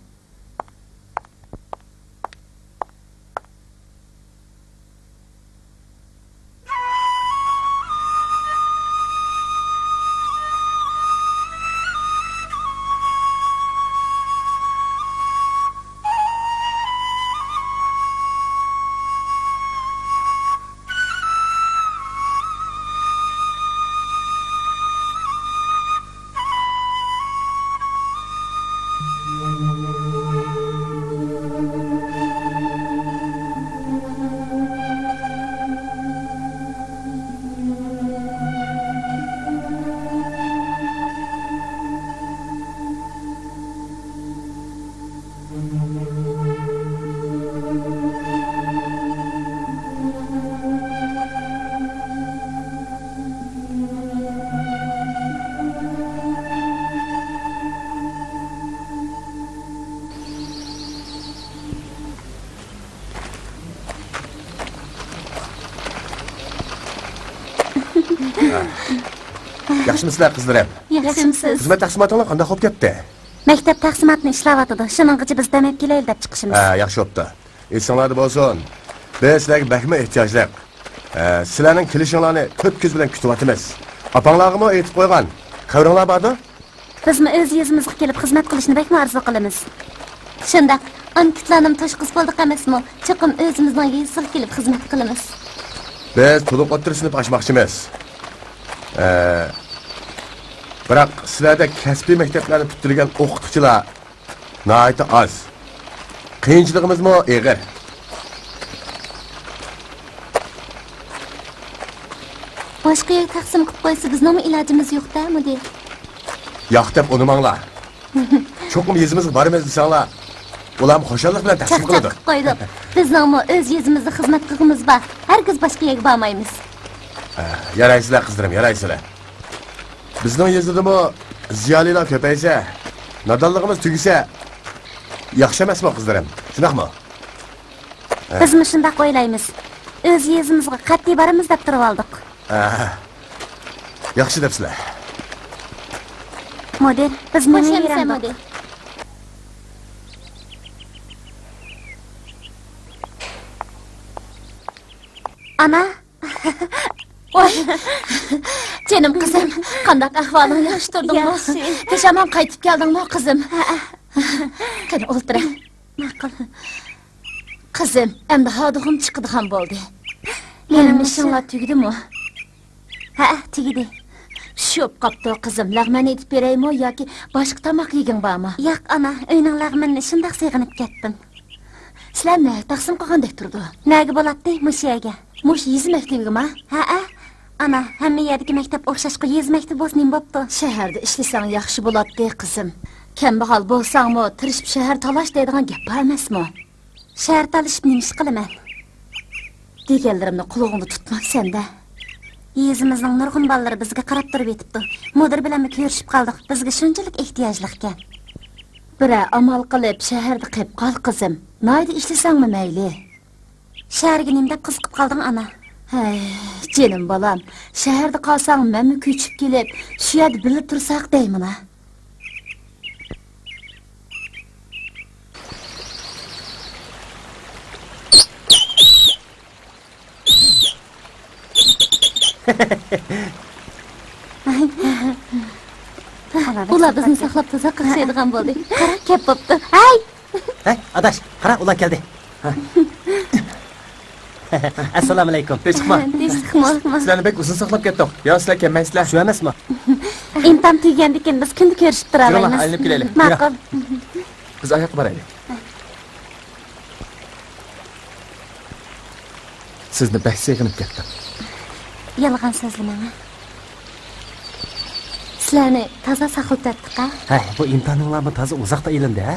ياخشىمۇسىلەر قىزلىرىم؟ ياخشىمۇسىز؟ خىزمەت تەقسىماتىڭلار قانداق بولۇپ كەتتى؟ مەكتەپ تەقسىماتنى ئىشلەۋاتىدۇ، شۇنىڭغىچە بىز دەم ئېلىپ كېلەيلى دەپ چىقىشىمىز. ھە، ياخشى بوپتۇ. ئېسىڭلاردا بولسۇن، بىز سىلەرگە بەكمۇ ئېھتىياجلىق. ھە، سىلەرنىڭ كېلىشىڭلارنى تۆت كۆز بىلەن كۈتۈۋاتىمىز. ئاپاڭلارغىمۇ ئېيتىپ قويغان، خەۋىرىڭلار باردۇ؟ بىزمۇ ئۆز يېزىمىزغا كېلىپ خىزمەت قىلىشنى بەكمۇ ئارزۇ قىلىمىز. شۇنداق، ئانكىتلارنىمۇ توشقۇزۇپ بولدۇق ئەمەسمۇ؟ چوقۇم ئۆزىمىزنىڭ يېزىسىغا كېلىپ خىزمەت قىلىمىز. بىز تولۇق ئوتتۇرا سىنىپ ئاچماقچىمىز. ئە، بىراق سىلەردەك كەسپىي مەكتەپلەرنى پۈتتۈرگەن ئوقۇتقۇچىلار ناھايىتى ئاز. قىيىنچىلىقىمىزمۇ ئېغىر. باشقا يەرگە تەقسىم قىلىپ قويسا، بىزنىڭمۇ ئىلاجىمىز يوق-دە، مۇدىر. ياق دەپ ئۇنىماڭلار. چوقۇم يېزىمىزغا بارىمىز دېسەڭلار، ئۇلارمۇ خۇشاللىق بىلەن تەقسىم قىلىدۇ. چاقچاق قىلىپ قويدۇق. بىزنىڭمۇ ئۆز يېزىمىزدا خىزمەت قىلغۇمىز بار. ھەرگىز باشقا يەرگە بارمايمىز. ھە، يارايسىلەر قىزلىرىم، يارايسىلەر. بىزنىڭ يېزىدىمۇ زىيالىيلار كۆپەيسە، نادانلىقىمىز تۈگىسە ياخشى ئەمەسمۇ قىزلىرىم؟ شۇنداقمۇ؟ ھە. بىزمۇ شۇنداق ئويلايمىز. ئۆز يېزىمىزغا قەتئىي بارىمىز دەپ تۇرۇۋالدۇق. ھە. ياخشى دەپسىلەر. مۇدىر، بىز مېڭىۋېرەمدۇق. ئانا. ۋاي، جېنىم قىزىم، قانداق ئەھۋالىڭ، ياخشى تۇردۇڭمۇ؟ ياخشى. پېشامان قايتىپ كەلدىڭمۇ، قىزىم؟ ھەئە. قېنى، ئولتۇرە. ماقۇل. قىزىم، ئەمدى ھادىغۇم چىقىدىغان بولدى. يەنە مېنىڭچە مۇشۇڭلار تۈگىدىمۇ؟ ھەئە، تۈگىدى. چۈش بولۇپ قاپتۇ، قىزىم. لەغمەن ئېتىپ بېرەيمۇ ياكى باشقا تاماق يېگۈڭ بارمۇ؟ ياق، ئانا، ئۆينىڭ لەغمىنىنى شۇنداق سېغىنىپ كەتتىم. سىلەرنى تەقسىم قىلغاندەك تۇرىدۇ. نەگە بولاتتى؟ مۇشۇ يەرگە. مۇشۇ يېزا مەكتىپىگىما؟ ھەئە. ئانا، ھەممە يەردىكى مەكتەپ ئوخشاشقۇ، يېزا مەكتىپى بولسا نېمە بوپتۇ؟ شەھەردە ئىشلىسەڭ ياخشى بولاتتى، قىزىم. كەمبەغەل بولساڭمۇ، تىرىشىپ شەھەر تالاش دەيدىغان گەپ بار ئەمەسمۇ؟ شەھەر تالىشىپ نېمە ئىش قىلىمەن؟ دېگەنلىرىمنى قۇلىقىڭدا تۇتماپسەن-دە. يېزىمىزنىڭ نۇرغۇن بالىلىرى بىزگە قاراپ تۇرۇپ يېتىپتۇ. مۇدىر بىلەنمۇ كۆرۈشۈپ قالدۇق. بىزگە شۇنچىلىك ئېھتىياجلىقكەن. بىرەر ئامال قىلىپ شەھەردە قېلىپ قال، قىزىم. ناھىيىدە ئىشلىسەڭمۇ مەيلى. شەھەرگە نېمە دەپ قىزىقىپ قالدىڭ، ئانا؟ ھەي، جېنىم بالام، شەھەردە قالساڭ مەنمۇ كۆچۈپ كېلىپ، شۇ يەردە بىللە تۇرساق دەيمىنا. ئۇلار بىزنى ساقلاپ تۇزاققا تۇتىدىغان بولدى. قارا، كەپ بوپتۇ. ھەي! ھەي، ئاداش، قارا، ئۇلار كەلدى. ئەسسالامۇئەلەيكۇم. تىنچلىقما؟ تىنچلىقما؟ سىلەرنى بەك ئۇزۇن ساقلاپ كەتتۇق. يا، سىلەر كەلمەيسىلەر؟ شۇ ئەمەسمۇ؟ ئىمتىھان تۈگىگەندىن كېيىن بىز كۈندە كۆرۈشۈپ تۇرالايمىز. يۈرۈڭلار، ئايلىنىپ كېلەيلى. ماقۇل. بىز ئاياققا بارايلى. سىزنى بەك سېغىنىپ كەتتىم. يالغان سۆزلىمەڭ. سىلەرنى تازا ساقلىتىۋەتتۇق-ھە؟ ھەي، بۇ ئىمتىھانىڭلارمۇ تازا ئۇزاقتا ئېلىندى-ھە؟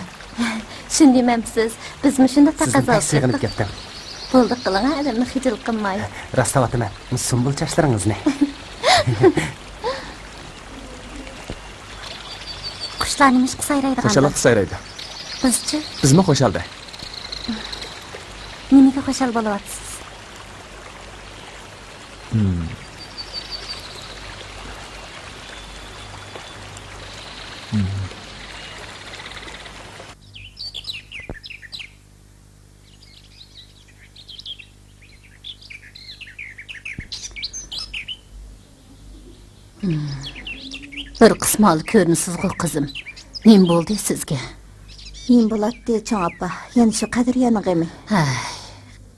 شۇنى دېمەمسىز؟ بىزمۇ شۇنداق تەقەززا قىلدۇق. سىزنى بەك سېغىنىپ كەتتىم. بولدى، قىلىڭ، ئادەمنى خىجىل قىلماي. راست دەۋاتىمەن، سۇمبۇل چاچلىرىڭىزنى. قۇشلار نېمىشقا سايرايدىغاندۇ؟ خۇشاللىقتا سايرايدۇ. بىزچۇ؟ بىزمۇ خۇشالدە. نېمىگە خۇشال بولۇۋاتىسىز؟ بىر قىسمالى كۆرۈنىسىزغۇ، قىزىم. نېمە بولدى سىزگە؟ نېمە بولاتتى، چوڭ ئاپا؟ يەنە شۇ قەدرىيەنىڭ غېمى. ھەي،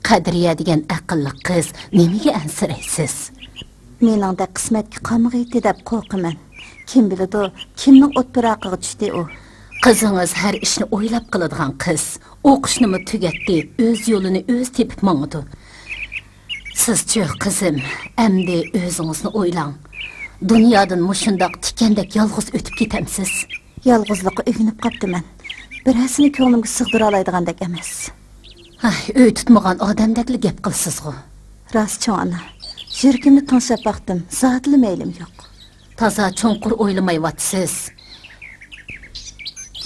قەدرىيە دېگەن ئەقىللىق قىز، نېمىگە ئەنسىرەيسىز؟ مېنىڭدەك قىسمەتكە قالمىغىيتتى دەپ قورقىمەن. كىم بىلىدۇ، كىمنىڭ ئوت پىراقىغا چۈشتى ئۇ. قىزىڭىز ھەر ئىشنى ئويلاپ قىلىدىغان قىز. ئوقۇشنىمۇ تۈگەتتى، ئۆز يولىنى ئۆزى تېپىپ ماڭىدۇ. سىزچۇ، قىزىم، ئەمدى ئۆزىڭىزنى ئويلاڭ. دۇنيادىن مۇشۇنداق تىكەندەك يالغۇز ئۆتۈپ كېتەمسىز؟ يالغۇزلۇققا ئۆگىنىپ قاپتىمەن. بىرەرسىنى كۆڭلۈمگە سىغدۇرالايدىغاندەك ئەمەس. ھەي، ئۆي تۇتمىغان ئادەمدەكلا گەپ قىلىسىزغۇ. راست، چوڭ ئانا. يۈرىكىمنى تىڭشاپ باقتىم، زادىلا مەيلىم يوق. تازا چوڭقۇر ئويلىمايۋاتىسىز.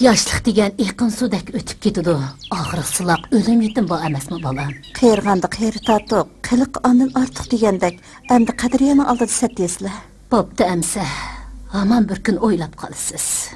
ياشلىق دېگەن ئېقىن سۇدەك ئۆتۈپ كېتىدۇ. ئاغرىقسىلاق ئۆلۈم يېتىم بار ئەمەسمۇ، بالام؟ قېرىغاندا قېرى تارتۇق، قىلىق ئاندىن ئارتۇق دېگەندەك، ئەمدى قەدرىيەنىڭ ئالدىدا سەت دەيسىلە. بوپتۇ ئەمسە، ھامان بىر كۈن ئويلاپ قالىسىز.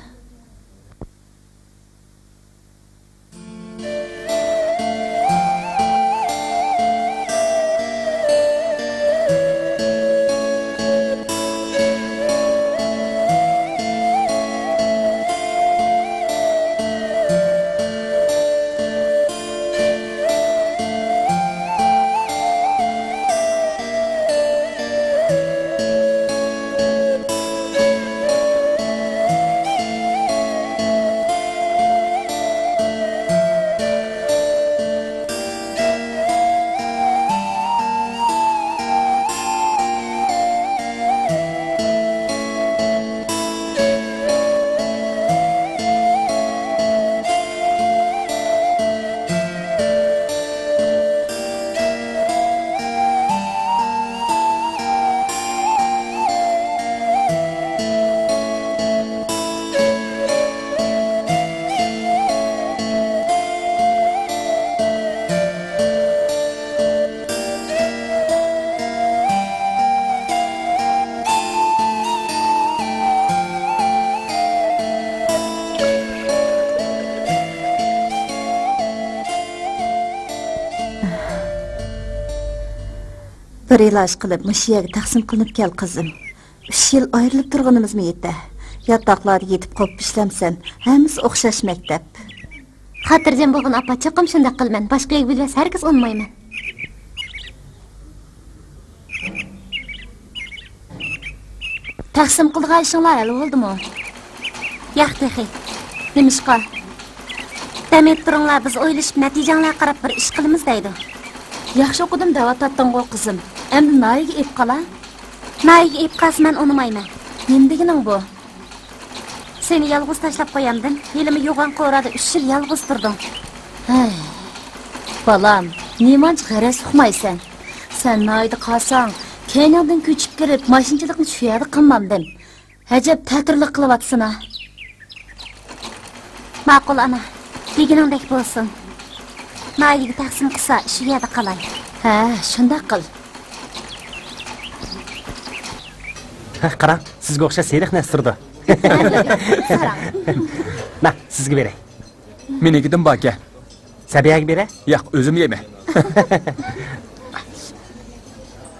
بىر ئىلاج قىلىپ، مۇشۇ يەرگە تەقسىم قىلىنىپ كەل، قىزىم. ئۈچ يىل ئايرىلىپ تۇرغىنىمىزمۇ يېتە. ياتاقلاردا يېتىپ قوپۇپ ئىشلەمسەن، ھەممىسى ئوخشاش مەكتەپ. خاتىرجەم بولغىن ئاپا، چوقۇم شۇنداق قىلىمەن. باشقا يەرگە بۆلۈۋەتسە ھەرگىز ئۇنىمايمەن. تەقسىم قىلىدىغان ئىشىڭلار ھەل بولدىمۇ؟ ياق تېخى. نېمىشقا؟ دەم ئېلىپ تۇرۇڭلار، بىز ئويلىشىپ نەتىجەڭلارگە قاراپ بىر ئىش قىلىمىز دەيدۇ. ياخشى ئوقۇدۇم دەۋاتاتتىڭغۇ قىزىم. ئەمدى ناھىيەگە ئېلىپ قالا. ناھىيەگە ئېلىپ قالسا مەن ئۇنىمايمەن. نېمە دېگىنىڭ بۇ؟ سېنى يالغۇز تاشلاپ قويامدىم؟ ھېلىمۇ يوغان قورۇدا ئۈچ يىل يالغۇز تۇردۇڭ. ھەي، بالام، نېمانچە غەرەز ئۇقمايسەن؟ سەن ناھىيەدە قالساڭ، كەينىڭدىن كۆچۈپ كىرىپ، ماشىنىچىلىقنى شۇ يەردە قىلمامدىم؟ ئەجەب تەتۈرلۈك قىلىۋاتىسەن-ھە. ماقۇل، ئانا. دېگىنىڭدەك بولسۇن. ناھىيەگە تەقسىم قىلسا، شۇ يەردە قالاي. ھە، شۇنداق قىل. ھە، قاراڭ، سىزگە ئوخشاش سېرىق نەرسە تۇرىدۇ. ساراڭ. مە، سىزگە بېرەي. مېنىڭكىدىن باركەن. سەبىيەگە بېرە؟ ياق، ئۆزۈم يەيمەن.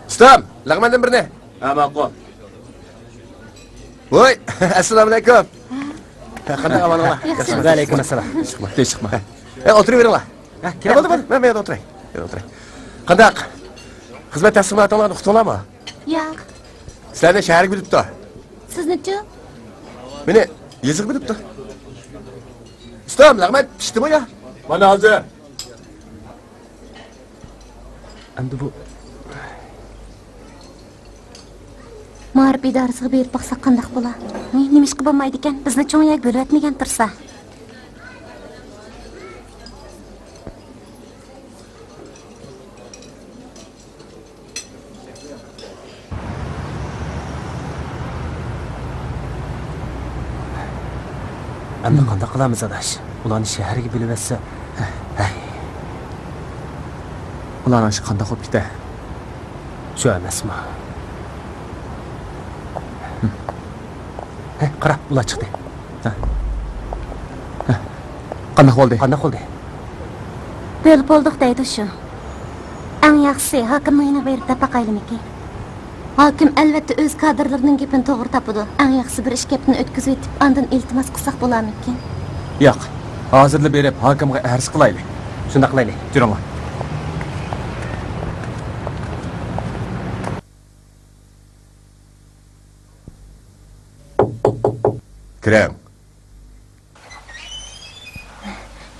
ئۇستام، لەغمەندىن بىرنى. ھە، ماقۇل. ۋوي، ئەسسالامۇئەلەيكۇم. قانداق ئەھۋالىڭلار؟ ياخشى. ۋەئەلەيكۇم ئەسسالام. تىنچلىقمۇ؟ ئە، ئولتۇرۇۋېرىڭلار. ھە، ھە، بولدى، بولدى. مەن بۇ يەردە ئولتۇراي. يەردە ئولتۇراي. قانداق؟ خىزمەت تەقسىماتىڭلارنى ئۇقتۇڭلارمۇ؟ ياق. سىلەرنى شەھەرگە بېرىپتۇ. سىزنىچۇ؟ مېنى يېزىغا بېرىپتۇ. ئۇستام، لەغمەن پىشتىمۇ يا؟ مانا ھازىر. ئەمدى بۇ مائارىپ ئىدارىسىگە بېرىپ باقساق قانداق بولا؟ ھى، نېمىشقا بولمايدىكەن؟ بىزنى چوڭ يەرگە بۆلۈۋەتمىگەن تۇرسا. ئەمدى قانداق قىلارمىز، ئاداش؟ ئۇلارنى شەھەرگە بۆلۈۋەتسە، ھەي. ئۇلارنىڭ ئىشى قانداق بولۇپ كېتە؟ شۇ ئەمەسمۇ؟ ھە، قارا، ئۇلار چىقتى. ھە. ھە. قانداق بولدى؟ قانداق بولدى؟ بۆلۈپ بولدۇق دەيدۇ شۇ. ئەڭ ياخشىسى ھاكىمنىڭ يېنىغا بېرىپ دەپ باقايلىمىكىن؟ ھاكىم ئەلۋەتتە ئۆز كادىرلىرىنىڭ گېپىنى توغرا تاپىدۇ. ئەڭ ياخشىسى بىر ئىككى ھەپتىنى ئۆتكۈزۈۋېتىپ، ئاندىن ئىلتىماس قىلساق بولارمىكىن؟ ياق، ھازىرلا بېرىپ ھاكىمغا ئەرز قىلايلى. شۇنداق قىلايلى، جۈرۈڭلار. كىرىڭ.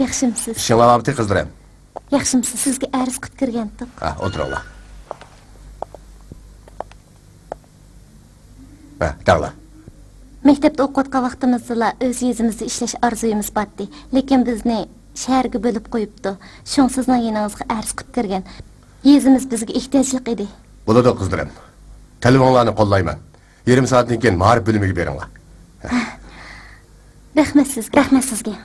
ياخشىمسىز؟ ئىشىڭلار ئاۋۇتى قىزلىرىم. ياخشىمسىز؟ سىزگە ئەرز قىلىپ كىرگەنتۇق. ھە، ئولتۇرۇڭلار. ھە، دەڭلار. مەكتەپتە ئوقۇۋاتقان ۋاقتىمىزدىلا ئۆز يېزىمىزدا ئىشلەش ئارزۇيىمىز بارتتى. لېكىن بىزنى شەھەرگە بۆلۈپ قويۇپتۇ. شۇڭا سىزنىڭ يېنىڭىزغا ئەرز قىلىپ كىرگەن. يېزىمىز بىزگە ئېھتىياجلىق ئىدى. بولىدۇ، قىزلىرىم. تەلىپىڭلارنى قوللايمەن. يېرىم سائەتتىن كېيىن مائارىپ بۆلۈمىگە بېرىڭلار. رەھمەت سىزگە. رەھمەت سىزگە.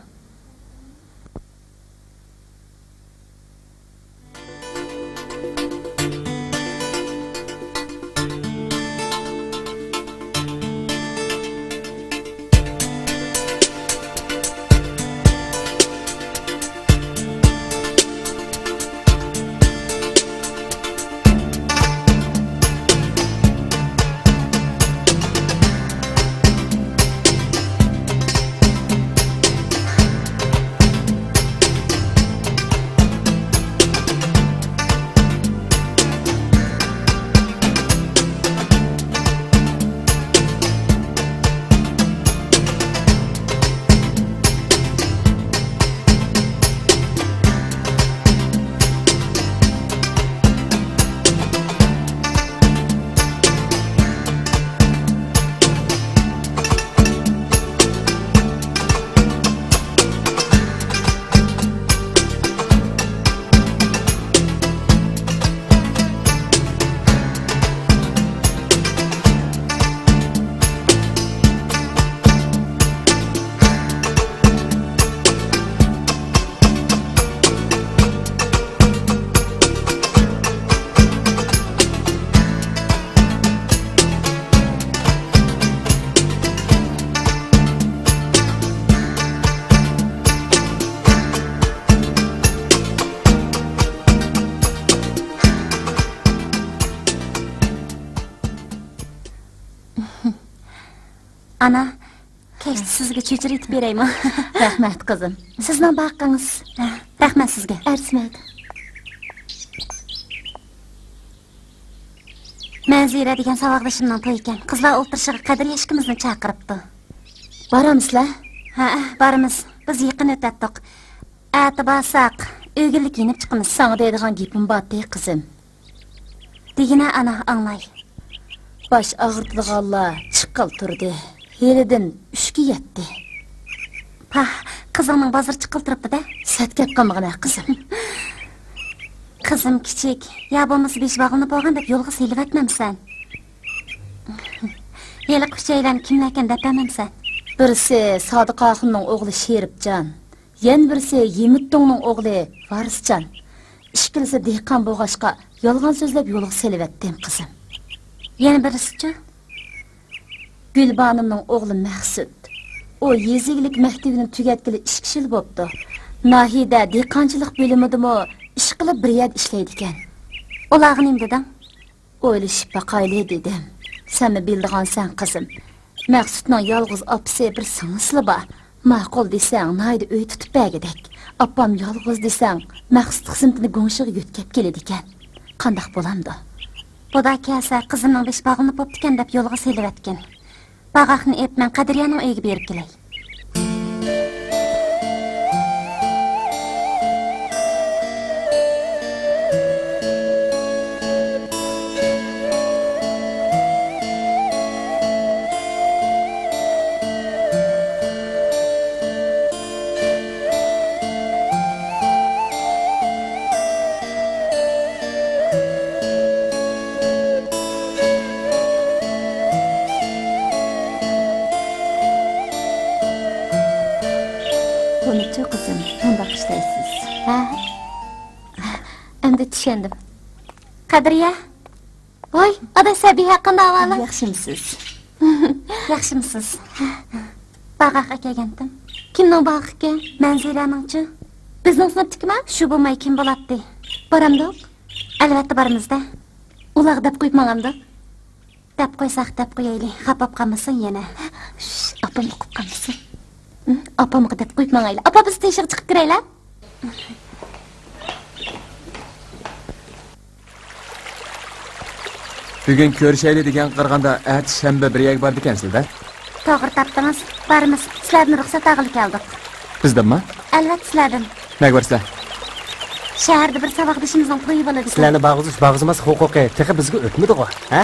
ئانا، كەچتە سىزگە چۆچۈرە ئېتىپ بېرەيمۇ؟ رەھمەت، قىزىم. سىزنىڭ باقىڭىز. رەھمەت سىزگە. ئەرزىمەيدۇ. مەنزىرە دېگەن ساۋاقدىشىمنىڭ تويى ئىكەن. قىزلار ئولتۇرۇشىغا قەدرىيە ئىككىمىزنى چاقىرىپتۇ. بارامسىلەر؟ ھەئە، بارىمىز. بىز يېقىن ئۆتەتتۇق. ئەتە بارساق، ئۆگۈنلۈك يېنىپ چىقىمىز. ساڭا دەيدىغان گېپىم بارتى، قىزىم. دېگىنە ئانا، ئاڭلاي. باش ئاغرىتىدىغانلار چىققىلى تۇردى. ھېلىدىن ئۈچكە يەتتى. پاھ، قىزىڭنىڭ بازىرى چىققىلى تۇرۇپتۇ-دە. سەت گەپ قىلمىغىنە، قىزىم. قىزىم كىچىك، يا بولمىسا بېشى باغلىنىپ بولغان دەپ يولغا سېلىۋەتمەمسەن؟ ھېلىقى ئۈچەيلەن كىملەركەن دەپەمەمسەن؟ بىرسى سادىق ئاخۇننىڭ ئوغلى شېرىپجان. يەنە بىرسى يىمىتتۇڭنىڭ ئوغلى ۋارىسجان. ئىككىلىسى دېھقان بولغاچقا، يالغان سۆزلەپ يولغا سېلىۋەتتىم، قىزىم. يەنە بىرسىچۇ؟ گۈلبانۇمنىڭ ئوغلى مەخسۇت. ئۇ يېزا ئىگىلىك مەكتىۋىنى تۈگەتكىلى ئىككى يىل بوپتۇ. ناھىيەدە دېھقانچىلىق بۆلۈمىدىمۇ ئىش قىلىپ بىر يەردە ئىشلەيدىكەن. ئۇلارغا نېمە دېدىڭ؟ ئويلىشىپ باقايلى دېدىم. سەنمۇ بىلىدىغانسەن قىزىم. مەخسۇتنىڭ يالغۇز ئاپىسى بىر سىڭلىسىلا بار. ماقۇل دېسەڭ ناھىيەدە ئۆي تۇتۇپ بەرگۈدەك. ئاپام يالغۇز دېسەڭ مەخسۇت خىزمىتىنى گۇڭشىغا يۆتكەپ كېلىدىكەن. قانداق بولامدۇ؟ بۇدا كەلسە قىزىمنىڭ بېشى باغلىنىپ بوپتىكەن دەپ يولغا سېلىۋەتكىن. باغاقنى ئېپ مەن قەدرىيەنىڭ ئۆيىگە بېرىپ كېلەي. بۇنىچۇ قىزىم، مۇنداق ئىشلەيسىز. ھە؟ ئەمدى چۈشەندىم. قەدرىيە. ۋاي، ئاداش سەبىھە، قانداق ئەھۋالىڭ؟ ياخشىمسىز؟ ياخشىمسىز؟ باغاققا كەلگەنتىم. كىمنىڭ باغىقى؟ مەنزىرەنىڭچۇ؟ بىزنىڭ سىنىپتىكىما؟ شۇ بولماي كىم بولاتتى؟ بارامدۇق؟ ئەلۋەتتە بارىمىز-دە. ئۇلارغا دەپ قويۇپ ماڭامدۇق؟ دەپ قويساق، دەپ قويايلى. خاپا بولۇپ قالمىسۇن يەنە. شش، ئاپام ئۇقۇپ قالمىسۇن. ھە؟ ئاپامغا دەپ قويۇپ ماڭايلى. ئاپا، بىز تىنچلىق چىقىپ كىرەيلى. بۈگۈن كۆرۈشەيلى دېگەنگە قارىغاندا، ئەتە شەنبە بىر يەرگە بارىدىكەنسىلە-دە. توغرا تاپتىڭىز. بارىمىز. سىلەردىن رۇخسەت ئالغىلى كەلدۇق. بىزدىنمۇ؟ ئەلۋەتتە، سىلەردىن. نەگە بارىسىلەر؟ شەھەردە بىر ساۋاقدىشىمىزنىڭ تويى بولىدىكەن. سىلەرنى بارغۇزۇش، بارغۇزماسلىق ھوقۇقى تېخى بىزگە ئۆتمىدىغۇ، ھە؟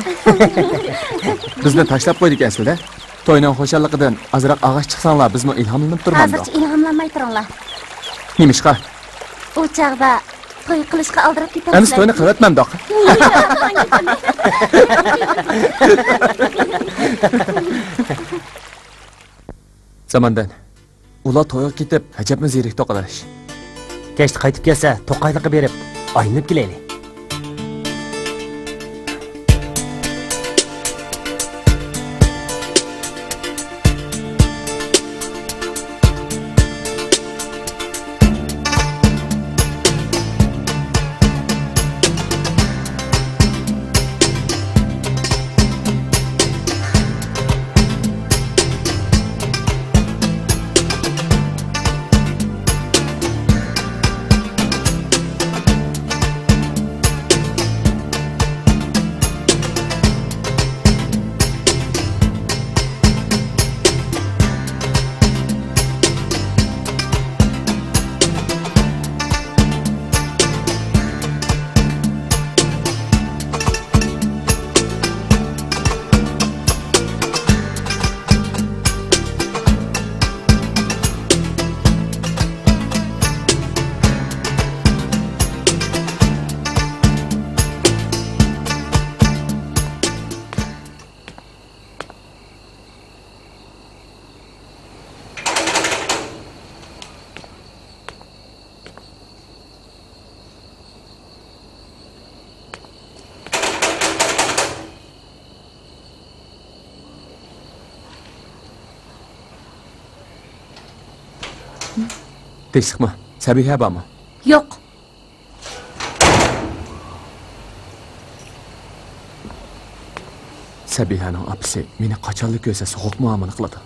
بىزنى تاشلاپ قويدىكەنسىلە-دە. توينىڭ خۇشاللىقىدىن ئازراق ئاغاش چىقساڭلار، بىزمۇ ئىلھاملىنىپ تۇرمامدۇق؟ ھازىرچە ئىلھاملانماي تۇرۇڭلار. نېمىشقا؟ ئۇ چاغدا توي قىلىشقا ئالدىراپ كېتەمسىلەر. ئەمىسە توينى قىلىۋەتمەمدۇق؟ زاماندىن. ئۇلار تويغا كېتىپ، ئەجەبمۇ زېرىكتۇق، ئاداش. كەچتە قايتىپ كەلسە، توقايلىققا بېرىپ، ئايلىنىپ كېلەيلى. تىنچلىقمۇ؟ سەبىھە بارمۇ؟ يوق. سەبىھەنىڭ ئاپىسى مېنى قاچانلا كۆرسە سوغۇق مۇئامىلە قىلىدۇ.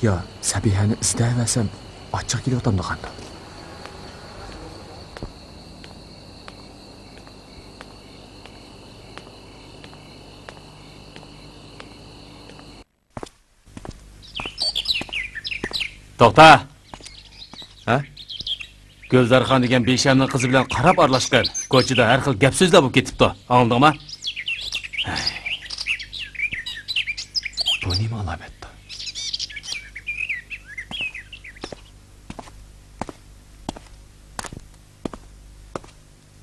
يا سەبىھەنى ئىزدەۋەرسەم ئاچچىقى كېلىۋاتامدۇ قانداق؟ توختا! ھە؟ گۈلزارخان دېگەن بىشەمنىڭ قىزى بىلەن قاراپ ئارىلاشقىن. كوچىدا ھەر خىل گەپ سۆزلەر بولۇپ كېتىپتۇ. ئاڭلىدىڭما؟ بۇ نېمە ئالامەتتۇ؟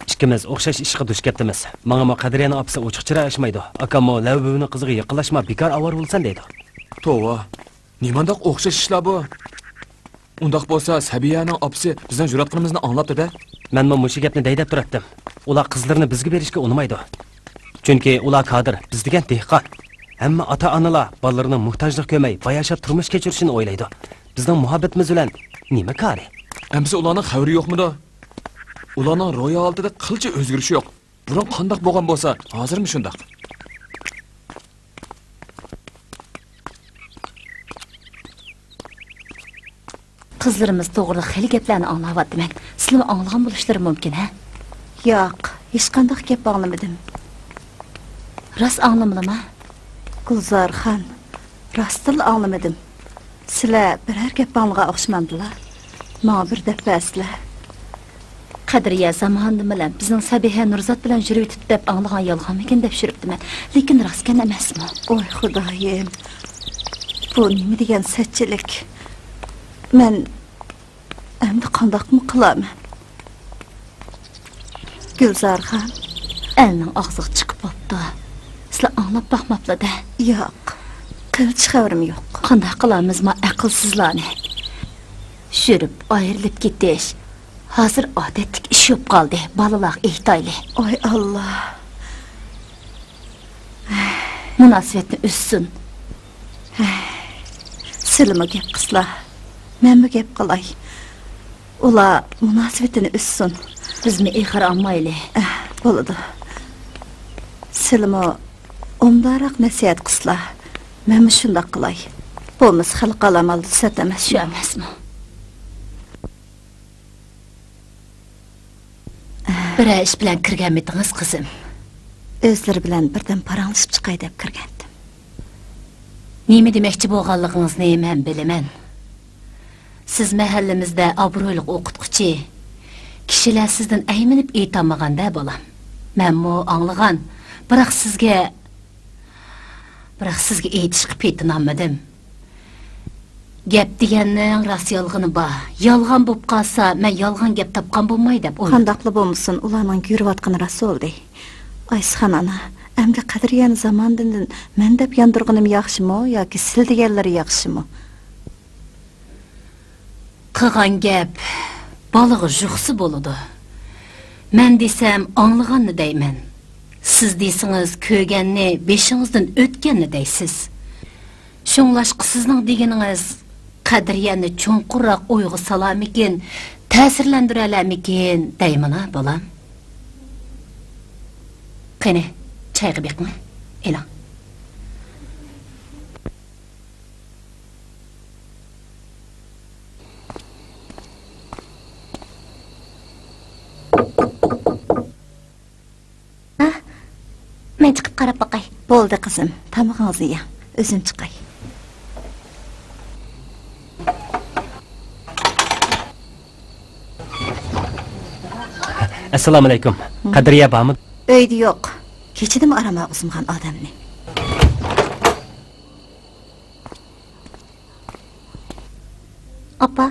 ئىككىمىز ئوخشاش ئىشقا دۇچ كەپتىمىز. ماڭىمۇ قەدرىيەنىڭ ئاپىسى ئوچۇق چىراي ئاچمايدۇ. ئاكاممۇ لەۋ بۈۋىنىڭ قىزىغا يېقىنلاشما، بىكار ئاۋارە بولىسەن دەيدۇ. توۋا، نېمانداق ئوخشاش ئىشلار بۇ؟ ئۇنداق بولسا، سەبىيەنىڭ ئاپىسى بىزنىڭ يۈرۈۋاتقىنىمىزنى ئاڭلاپتۇ-دە. مەنمۇ مۇشۇ گەپنى دەي دەپ تۇراتتىم. ئۇلار قىزلىرىنى بىزگە بېرىشكە ئۇنىمايدۇ. چۈنكى ئۇلار كادىر، بىز دېگەن دېھقان. ھەممە ئاتا-ئانىلار بالىلىرىنىڭ موھتاجلىق كۆرمەي، باياشات تۇرمۇش كەچۈرۈشىنى ئويلايدۇ. بىزنىڭ مۇھەببىتىمىز بىلەن نېمە كارى؟ ئەمىسە ئۇلارنىڭ خەۋىرى يوقمىدۇ؟ ئۇلارنىڭ روھىي ھالىتىدە قىلچە ئۆزگىرىش يوق. بۇرۇن قانداق بولغان بولسا، ھازىرمۇ شۇنداق. قىزلىرىمىز توغرىلىق خېلى گەپلەرنى ئاڭلاۋاتىمەن. سىلىمۇ ئاڭلىغان بولۇشلىرى مۇمكىن، ھە؟ ياق، ھېچقانداق گەپ ئاڭلىمىدىم. راست ئاڭلىمىدىما؟ گۈلزارخان، راستتىنلا ئاڭلىمىدىم. سىلەر بىرەر گەپ ئاڭلىغان ئوخشىمامدىلا؟ ماڭا بىر دەپ بەرسىلە. قەدرىيە زاماندىن بىلەن بىزنىڭ سەبىھە نۇرزات بىلەن يۈرۈۋېتىپتۇ دەپ ئاڭلىغان يالغانمىكىن دەپ يۈرۈپتىمەن. لېكىن راستكەن ئەمەسمۇ؟ ئوي خۇدايىم، بۇ نېمە دېگەن سەتچىلىك؟ مەن ئەمدى قانداقمۇ قىلارمەن؟ گۈلزارخان. ئەلنىڭ ئاغزىغا چىقىپ بوپتۇ. سىلەر ئاڭلاپ باقماپلا-دە. ياق، قىلچە خەۋىرىم يوق. قانداق قىلارمىز ما ئەقىلسىزلارنى؟ يۈرۈپ ئايرىلىپ كېتىش. ھازىر ئادەتتىكى ئىش بولۇپ قالدى. بالىلارغا ئېيتايلى. ئاي ئاللا. مۇناسىۋەتنى ئۈزسۇن. سىلىمۇ گەپ قىسلا. مەنمۇ گەپ قىلاي. ئۇلار مۇناسىۋىتىنى ئۈزسۇن. بىزمۇ ئېغىر ئالمايلى. ئەھ، بولىدۇ. سىلىمۇ ئومداراق نەسىھەت قىسلا. مەنمۇ شۇنداق قىلاي. بولمىسا خەلقئارا ئامالدا سەت ئەمەس شۇ. ئەمەسمۇ؟ بىرەر ئىش بىلەن كىرگەنمىدىڭىز، قىزىم؟ ئۆزلىرى بىلەن بىردەم پاراڭلىشىپ چىقاي دەپ كىرگەنتىم. نېمە دېمەكچى بولغانلىقىڭىزنى مەن بىلىمەن. سىز مەھەللىمىزدە ئابرۇيلۇق ئوقۇتقۇچى. كىشىلەر سىزدىن ئەيمىنىپ ئېيتالمىغان-دە، بالام. مەنمۇ ئاڭلىغان، بىراق سىزگە، بىراق سىزگە ئېيتىشقا پېتىنالمىدىم. گەپ دېگەننىڭ راست يالغىنى بار. يالغان بولۇپ قالسا، مەن يالغان گەپ تاپقان بولماي دەپ ئويلىدىم. قانداقلا بولمىسۇن، ئۇلارنىڭ يۈرۈۋاتقىنى راست بولدى. ئايسىخان ئانا، ئەمدى قەدرىيەنى زاماندىندىن مەن دەپ ياندۇرغىنىم ياخشىمۇ ياكى سىل دېگەنلىرى ياخشىمۇ؟ قىلغان گەپ بالىغا يۇقسا بولىدۇ. مەن دېسەم ئاڭلىغاننى دەيمەن. سىز دېسىڭىز كۆرگەننى، بېشىڭىزدىن ئۆتكەننى دەيسىز. شۇڭلاشقا سىزنىڭ دېگىنىڭىز قەدرىيەنى چوڭقۇرراق ئويغا سالارمىكىن، تەسىرلەندۈرەلەرمىكىن دەيمەن-ھە، بالام. قېنى، چايغا بېقىڭ، ئېلىڭ. ھە؟ مەن چىقىپ قاراپ باقاي. بولدى قىزىم، تامىقىڭىزنى يەڭ، ئۆزۈم چىقاي. ئەسسالامۇئەلەيكۇم. قەدرىيە بارمۇ؟ ئۆيدە يوق. كېچىدىمۇ ئارام ئالغۇزمىغان ئادەمنى. ئاپا،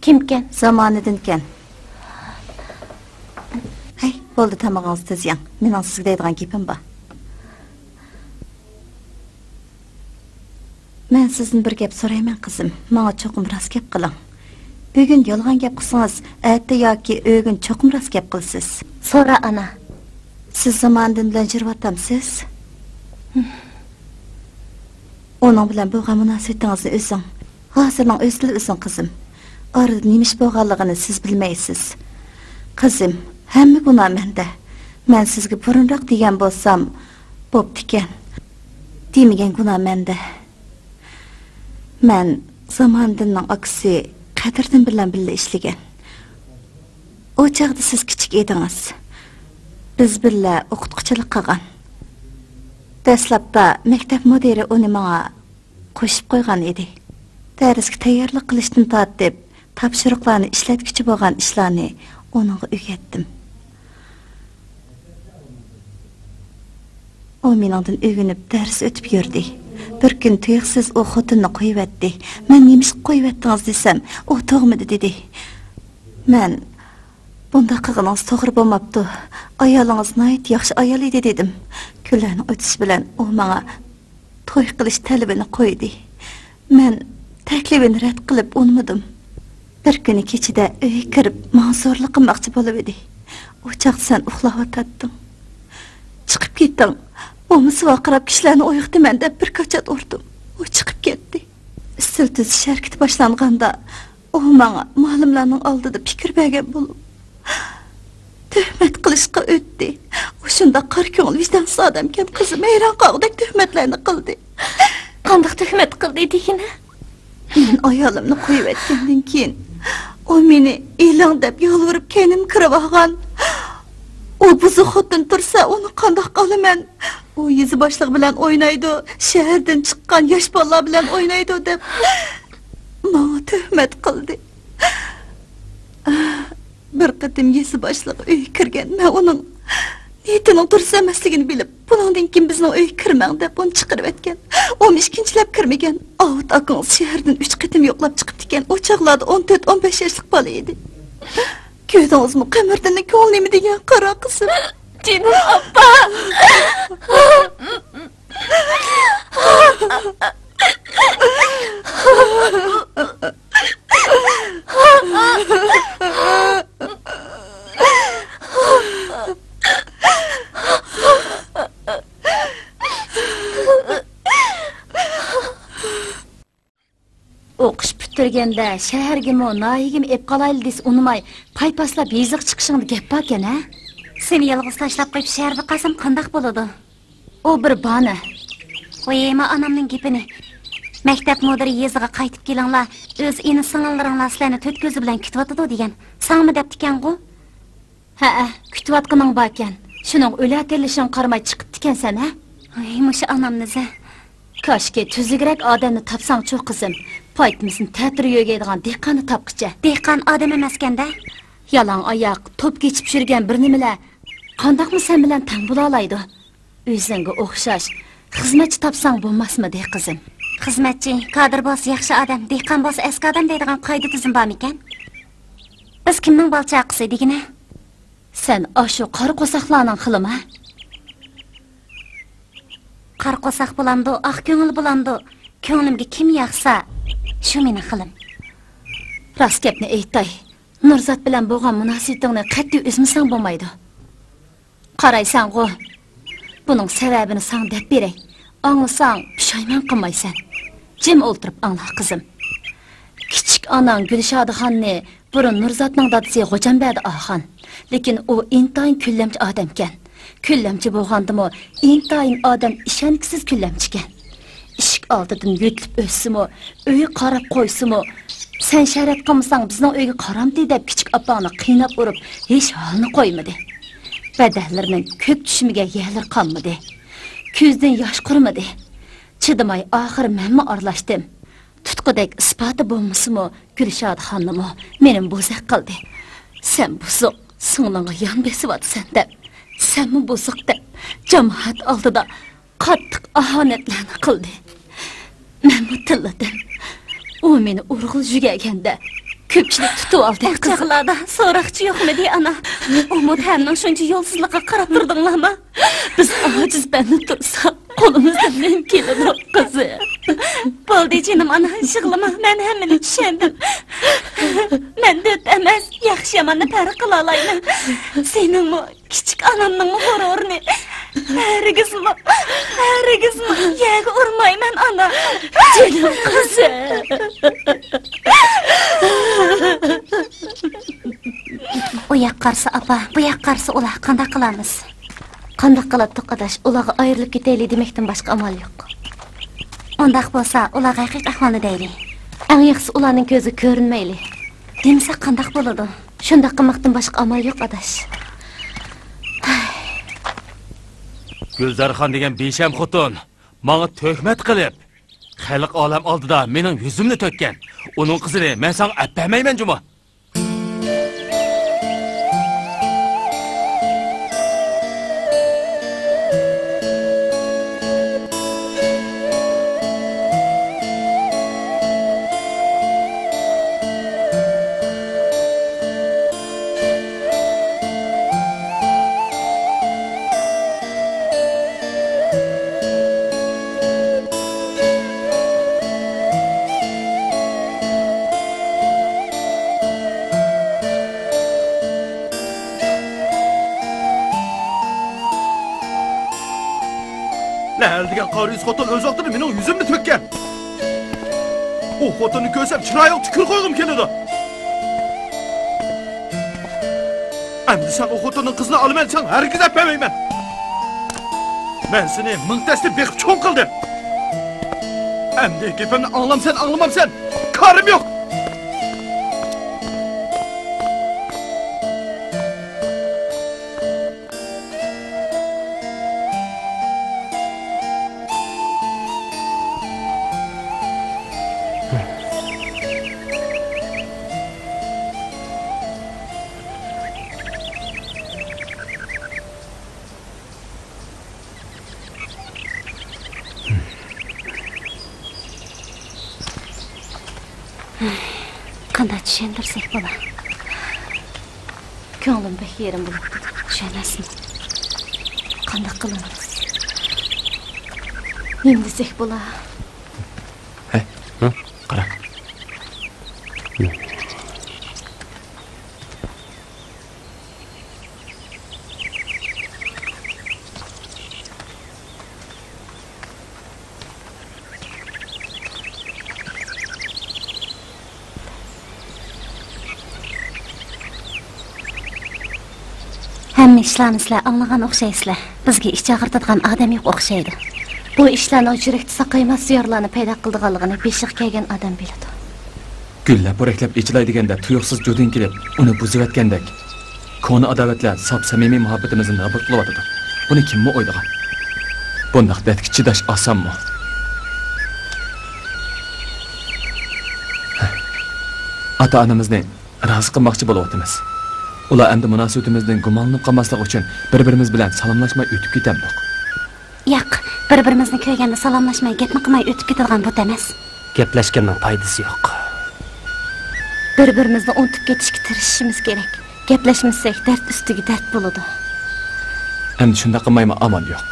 كىمكەن؟ زامانىدىنكەن. ھەي، بولدى، تامىقىڭىزنى تېز يەڭ. مېنىڭ سىزگە دەيدىغان گېپىم بار. مەن سىزدىن بىر گەپ سورايمەن، قىزىم. ماڭا چوقۇم راست گەپ قىلىڭ. بۈگۈن يالغان گەپ قىلسىڭىز، ئەتە ياكى ئۆگۈن چوقۇم راست گەپ قىلىسىز. سورا، ئانا. سىز زامانىدىن بىلەن يۈرۈۋاتامسىز؟ ئۇنىڭ بىلەن بولغان مۇناسىۋىتىڭىزنى ئۈزۈڭ. ھازىرنىڭ ئۆزىدىلا ئۈزۈڭ، قىزىم. ئارىدا نېمە ئىش بولغانلىقىنى سىز بىلمەيسىز. قىزىم، ھەممە گۇناھ مەندە. مەن سىزگە بۇرۇنراق دېگەن بولسام بوپتىكەن. دېمىگەن گۇناھ مەندە. مەن زامانىدىننىڭ ئاكىسى قەدىردىن بىلەن بىللە ئىشلىگەن. ئۇ چاغدا سىز كىچىك ئىدىڭىز. بىز بىللە ئوقۇتقۇچىلىق قىلغان. دەسلەپتە مەكتەپ مۇدىرى ئۇنى ماڭا قوشۇپ قويغان ئىدى. دەرسكە تەييارلىق قىلىشتىن تارتىپ، تاپشۇرۇقلارنى ئىشلەتكۈچى بولغان ئىشلارنى ئۇنىڭغا ئۆگەتتىم. ئۇ مېنىڭدىن ئۆگىنىپ دەرس ئۆتۈپ يۈردى. بىر كۈنى تۇيۇقسىز ئۇ خوتۇنىنى قويۇۋەتتى. مەن نېمىشقا قويۇۋەتتىڭىز دېسەم، ئۇ تۇغمىدى دېدى. مەن بۇنداق قىلغىنىڭىز توغرا بولماپتۇ. ئايالىڭىز ناھايىتى ياخشى ئايال ئىدى دېدىم. كۈنلەرنىڭ ئۆتۈشى بىلەن ئۇ ماڭا توي قىلىش تەلىپىنى قويدى. مەن تەكلىپىنى رەت قىلىپ ئۇنىمىدىم. بىر كۈنى كېچىدە ئۆيگە كىرىپ، ماڭا زورلۇق قىلماقچى بولۇۋىدى. ئۇ چاغدا سەن ئۇخلاۋاتاتتىڭ. «چىقىپ كېتىڭ، بولمىسا ۋارقىراپ كىشىلەرنى ئويغىتىمەن» دەپ بىر كاچات ئۇردۇم. ئۇ چىقىپ كەتتى. ئۈستەل تۈزۈش ھەرىكىتى باشلانغاندا، ئۇ ماڭا مۇئەللىملەرنىڭ ئالدىدا پىكىر بەرگەن بولۇپ، تۆھمەت قىلىشقا ئۆتتى. ئۇ شۇنداق قارا كۆڭۈل، ۋىجدانسىز ئادەمكەن، قىزىم ھەيران قالغۇدەك تۆھمەتلەرنى قىلدى. قانداق تۆھمەت قىلدى دېگىنە؟ مەن ئايالىمنى قويۇۋەتكەندىن كېيىن، ئۇ مېنى ئېلىڭ دەپ يالۋۇرۇپ كەينىمگە كىرىۋالغان. ئۇ بۇزۇق خوتۇن تۇرسا، ئۇنى قانداق ئالىمەن؟ ئۇ يېزا باشلىقى بىلەن ئوينايدۇ، شەھەردىن چىققان ياش بالىلار بىلەن ئوينايدۇ دەپ ماڭا تۆھمەت قىلدى. بىر قېتىم يېزا باشلىقى ئۆيگە كىرگەن، مەن ئۇنىڭ نىيىتىنىڭ دۇرۇس ئەمەسلىكىنى بىلىپ، «بۇنىڭدىن كېيىن بىزنىڭ ئۆيگە كىرمەڭ» دەپ ئۇنى چىقىرىۋەتكەن. ئۇمۇ ئىككىنچىلەپ كىرمىگەن. ئاۋۇت ئاكىڭىز شەھەردىن ئۈچ قېتىم يوقلاپ چىقىپتىكەن. ئۇ چاغلاردا ئون تۆت، ئون بەش ياشلىق بالا ئىدى. كۆردىڭىزمۇ، قەمەردىننىڭ كۆڭلى نېمە دېگەن قارا قىزىم. جېنىم ئاپا. كۆرگەندە شەھەرگىمۇ، ناھىيەگىمۇ ئېپ قالايلى دېسە ئۇنىماي، پايپاسلاپ يېزىغا چىقىشىڭدا گەپ باركەن ھە؟ سېنى يالغۇز تاشلاپ قويۇپ شەھەردە قالسام قانداق بولىدۇ؟ ئۇ بىر باھانە. قويايما ئانامنىڭ گېپىنى. مەكتەپ مۇدىرى يېزىغا قايتىپ كېلىڭلار، ئۆز ئىنى-سىڭىللىرىڭلار سىلەرنى تۆت كۆزى بىلەن كۈتۈۋاتىدۇ دېگەن. ساڭىمۇ دەپتىكەنغۇ؟ ھەئە، كۈتۈۋاتقىنىڭ باركەن. شۇنىڭ ئۆلە تىرىلىشىڭغا قارىماي چىقىپتىكەنسەن ھە؟ ۋاي، مۇشۇ ئانامنى زە. كاشكى تۈزۈكرەك ئادەمنى تاپساڭچۇ قىزىم. پايتمىسىنى تەتۈر يۆگەيدىغان دېھقاننى تاپقىچە. دېھقان ئادەم ئەمەسكەن-دە. يالاڭ ئاياق، توپ كېچىپ يۈرگەن بىر نېمىلەر قانداقمۇ سەن بىلەن تەڭ بولالايدۇ؟ ئۆزۈڭگە ئوخشاش خىزمەتچى تاپساڭ بولماسمىدى، قىزىم؟ خىزمەتچى، كادىر بولسا ياخشى ئادەم، دېھقان بولسا ئەسكى ئادەم دەيدىغان قائىدە-تۈزۈم بارمىكەن؟ بىز كىمنىڭ بالا-چاقىسى دېگىنە؟ سەن ئاشۇ قارا قورساقلارنىڭ خىلىما؟ قارا قورساق بولامدۇ، ئاق كۆڭۈل بولامدۇ، كۆڭلۈمگە كىم ياقسا، شۇ مېنىڭ خىلىم. راست گەپنى ئېيتاي، نۇرزات بىلەن بولغان مۇناسىۋىتىڭنى قەتئىي ئۈزمىسەڭ بولمايدۇ. قارايسەنغۇ، بۇنىڭ سەۋەبىنى ساڭا دەپ بېرەي. ئاڭلىساڭ پۇشايمان قىلمايسەن. جىم ئولتۇرۇپ ئاڭلا، قىزىم. كىچىك ئاناڭ گۈلشادىخاننى بۇرۇن نۇرزاتنىڭ دادىسى غوجامبەدى ئاخان. لېكىن ئۇ ئىنتايىن كۈنلەمچى ئادەمكەن. كۈنلەمچى بولغاندىمۇ ئىنتايىن ئادەم ئىشەنگۈسىز كۈنلەمچىكەن. ئىشىك ئالدىدىن يۆتىلىپ ئۆتسىمۇ، ئۆيگە قاراپ قويسىمۇ، سەن شەرەت قىلمىساڭ بىزنىڭ ئۆيگە قارامتى دەپ كىچىك ئاپاڭنى قىيناپ ئۇرۇپ ھېچ ھالنى قويمىدى. بەدەنلىرىنىڭ كۆك چۈشمىگە يەرلىرى قالمىدى. كۆزىدىن ياش قۇرۇمىدى. چىدىماي ئاخىرى مەنمۇ ئارىلاشتىم. تۇتقۇدەك ئىسپاتى بولمىسىمۇ، گۈلشادىخاننىمۇ مېنىمۇ بوزەك قىلدى. سەن بۇزۇق، سىڭلىڭغا يان بېسىۋاتىسەن دەپ، سەنمۇ بۇزۇق دەپ، جامائەت ئالدىدا قاتتىق ئاھانەتلەرنى قىلدى. مەنمۇ تىللىدىم. ئۇ مېنى ئۇرغىلى يۈگۈرگەندە، كۆپچىلىك تۇتۇۋالدى. ئۇ چاغلاردا سوراقچى يوقمىدى، ئانا؟ ئۇمۇ ھەمنىڭ شۇنچە يولسىزلىقىغا قاراپ تۇردۇڭلارمۇ؟ بىز ئاجىز بەندە تۇرساق، قولىمىزدىن نېمە كېلىدۇ، قىزىم؟ بولدى جېنىم ئانا، يىغلىما، مەن ھەممىنى چۈشەندىم. مەن دۆت ئەمەس، ياخشى-ياماننى پەرق قىلالايمەن. سېنىڭمۇ، كىچىك ئانامنىڭمۇ غۇرۇرىنى ھەرگىزمۇ، ھەرگىزمۇ يەرگە ئۇرمايمەن، ئانا. جېنىم قىزىم. ئۇ ياق قارىسا ئاپا، بۇ ياق قارىسا ئۇلار، قانداق قىلارمىز؟ قانداق قىلاتتۇق ئاداش، ئۇلارغا ئايرىلىپ كېتەيلى دېمەكتىن باشقا ئامال يوق. ئۇنداق بولسا ئۇلارغا ھەقىقىي ئەھۋالنى دەيلى. ئەڭ ياخشىسى ئۇلارنىڭ كۆزىگە كۆرۈنمەيلى. دېمىسەك قانداق بولىدۇ؟ شۇنداق قىلماقتىن باشقا ئامال يوق ئاداش. گۈلزارخان دېگەن بىشەم خوتۇن ماڭا تۆھمەت قىلىپ، خەلق ئالەم ئالدىدا مېنىڭ يۈزۈمنى تۆككەن. ئۇنىڭ قىزىنى مەن ساڭا ئەپ بەرمەيمەن جۇمۇ. لەھەل دېگەن قارا يۈز خوتۇن ئۆز ۋاقتىدا مېنىڭ يۈزۈمنى تۆككەن. ئۇ خوتۇننى كۆرسەم، چىرايىغا تۈكۈرۈپ قويغۇم كېلىدۇ. ئەمدى سەن ئۇ خوتۇننىڭ قىزىنى ئالىمەن دېسەڭ، ھەرگىز ئەپ بەرمەيمەن. مەن سېنى مىڭ تەستە بېقىپ چوڭ قىلدىم. ئەمدى گېپىمنى ئاڭلامسەن، ئاڭلىمامسەن، كارىم يوق. قانداق چۈشەندۈرسەك بولا؟ كۆڭلۈم بەك يېرىم بولۇپ كېتىپتۇ، چۈشەنەسمۇ؟ قانداق قىلىمىز؟ نېمە دېسەك بولا؟ ھەي، ھە؟ قارا. ئىشلارنى سىلەر ئاڭلىغان ئوخشايسىلەر. بىزگە ئىچ ئاغرىتىدىغان ئادەم يوق ئوخشايدۇ. بۇ ئىشلارنىڭ يۈرەكتە ساقايماس يارىلارنى پەيدا قىلىدىغانلىقىنى بېشىغا كەلگەن ئادەم بىلىدۇ. گۈللەر پورەكلەپ ئېچىلاي دېگەندە تۇيۇقسىز جۇدۇن كېلىپ، ئۇنى بۇزۇۋەتكەندەك، كونا ئاداۋەتلەر ساپ سەمىمىي مۇھەببىتىمىزنى نابۇت قىلىۋاتىدۇ. بۇنى كىممۇ ئويلىغان؟ بۇنداق دەردكە چىداش ئاسانمۇ؟ ئاتا-ئانىمىزنى رازى قىلماقچى بولۇۋاتىمىز. ئۇلار ئەمدى مۇناسىۋىتىمىزدىن گۇمانلىنىپ قالماسلىقى ئۈچۈن بىر-بىرىمىز بىلەن سالاملاشماي ئۆتۈپ كېتەمدۇق؟ ياق، بىر-بىرىمىزنى كۆرگەندە سالاملاشماي، گەپمۇ قىلماي ئۆتۈپ كېتىدىغان بۇت ئەمەس. گەپلەشكەننىڭ پايدىسى يوق. بىر-بىرىمىزنى ئۇنتۇپ كېتىشكە تىرىشىشىمىز كېرەك. گەپلەشمىسەك، دەرد ئۈستىگە دەرد بولىدۇ. ئەمدى شۇنداق قىلمايمۇ ئامال يوق.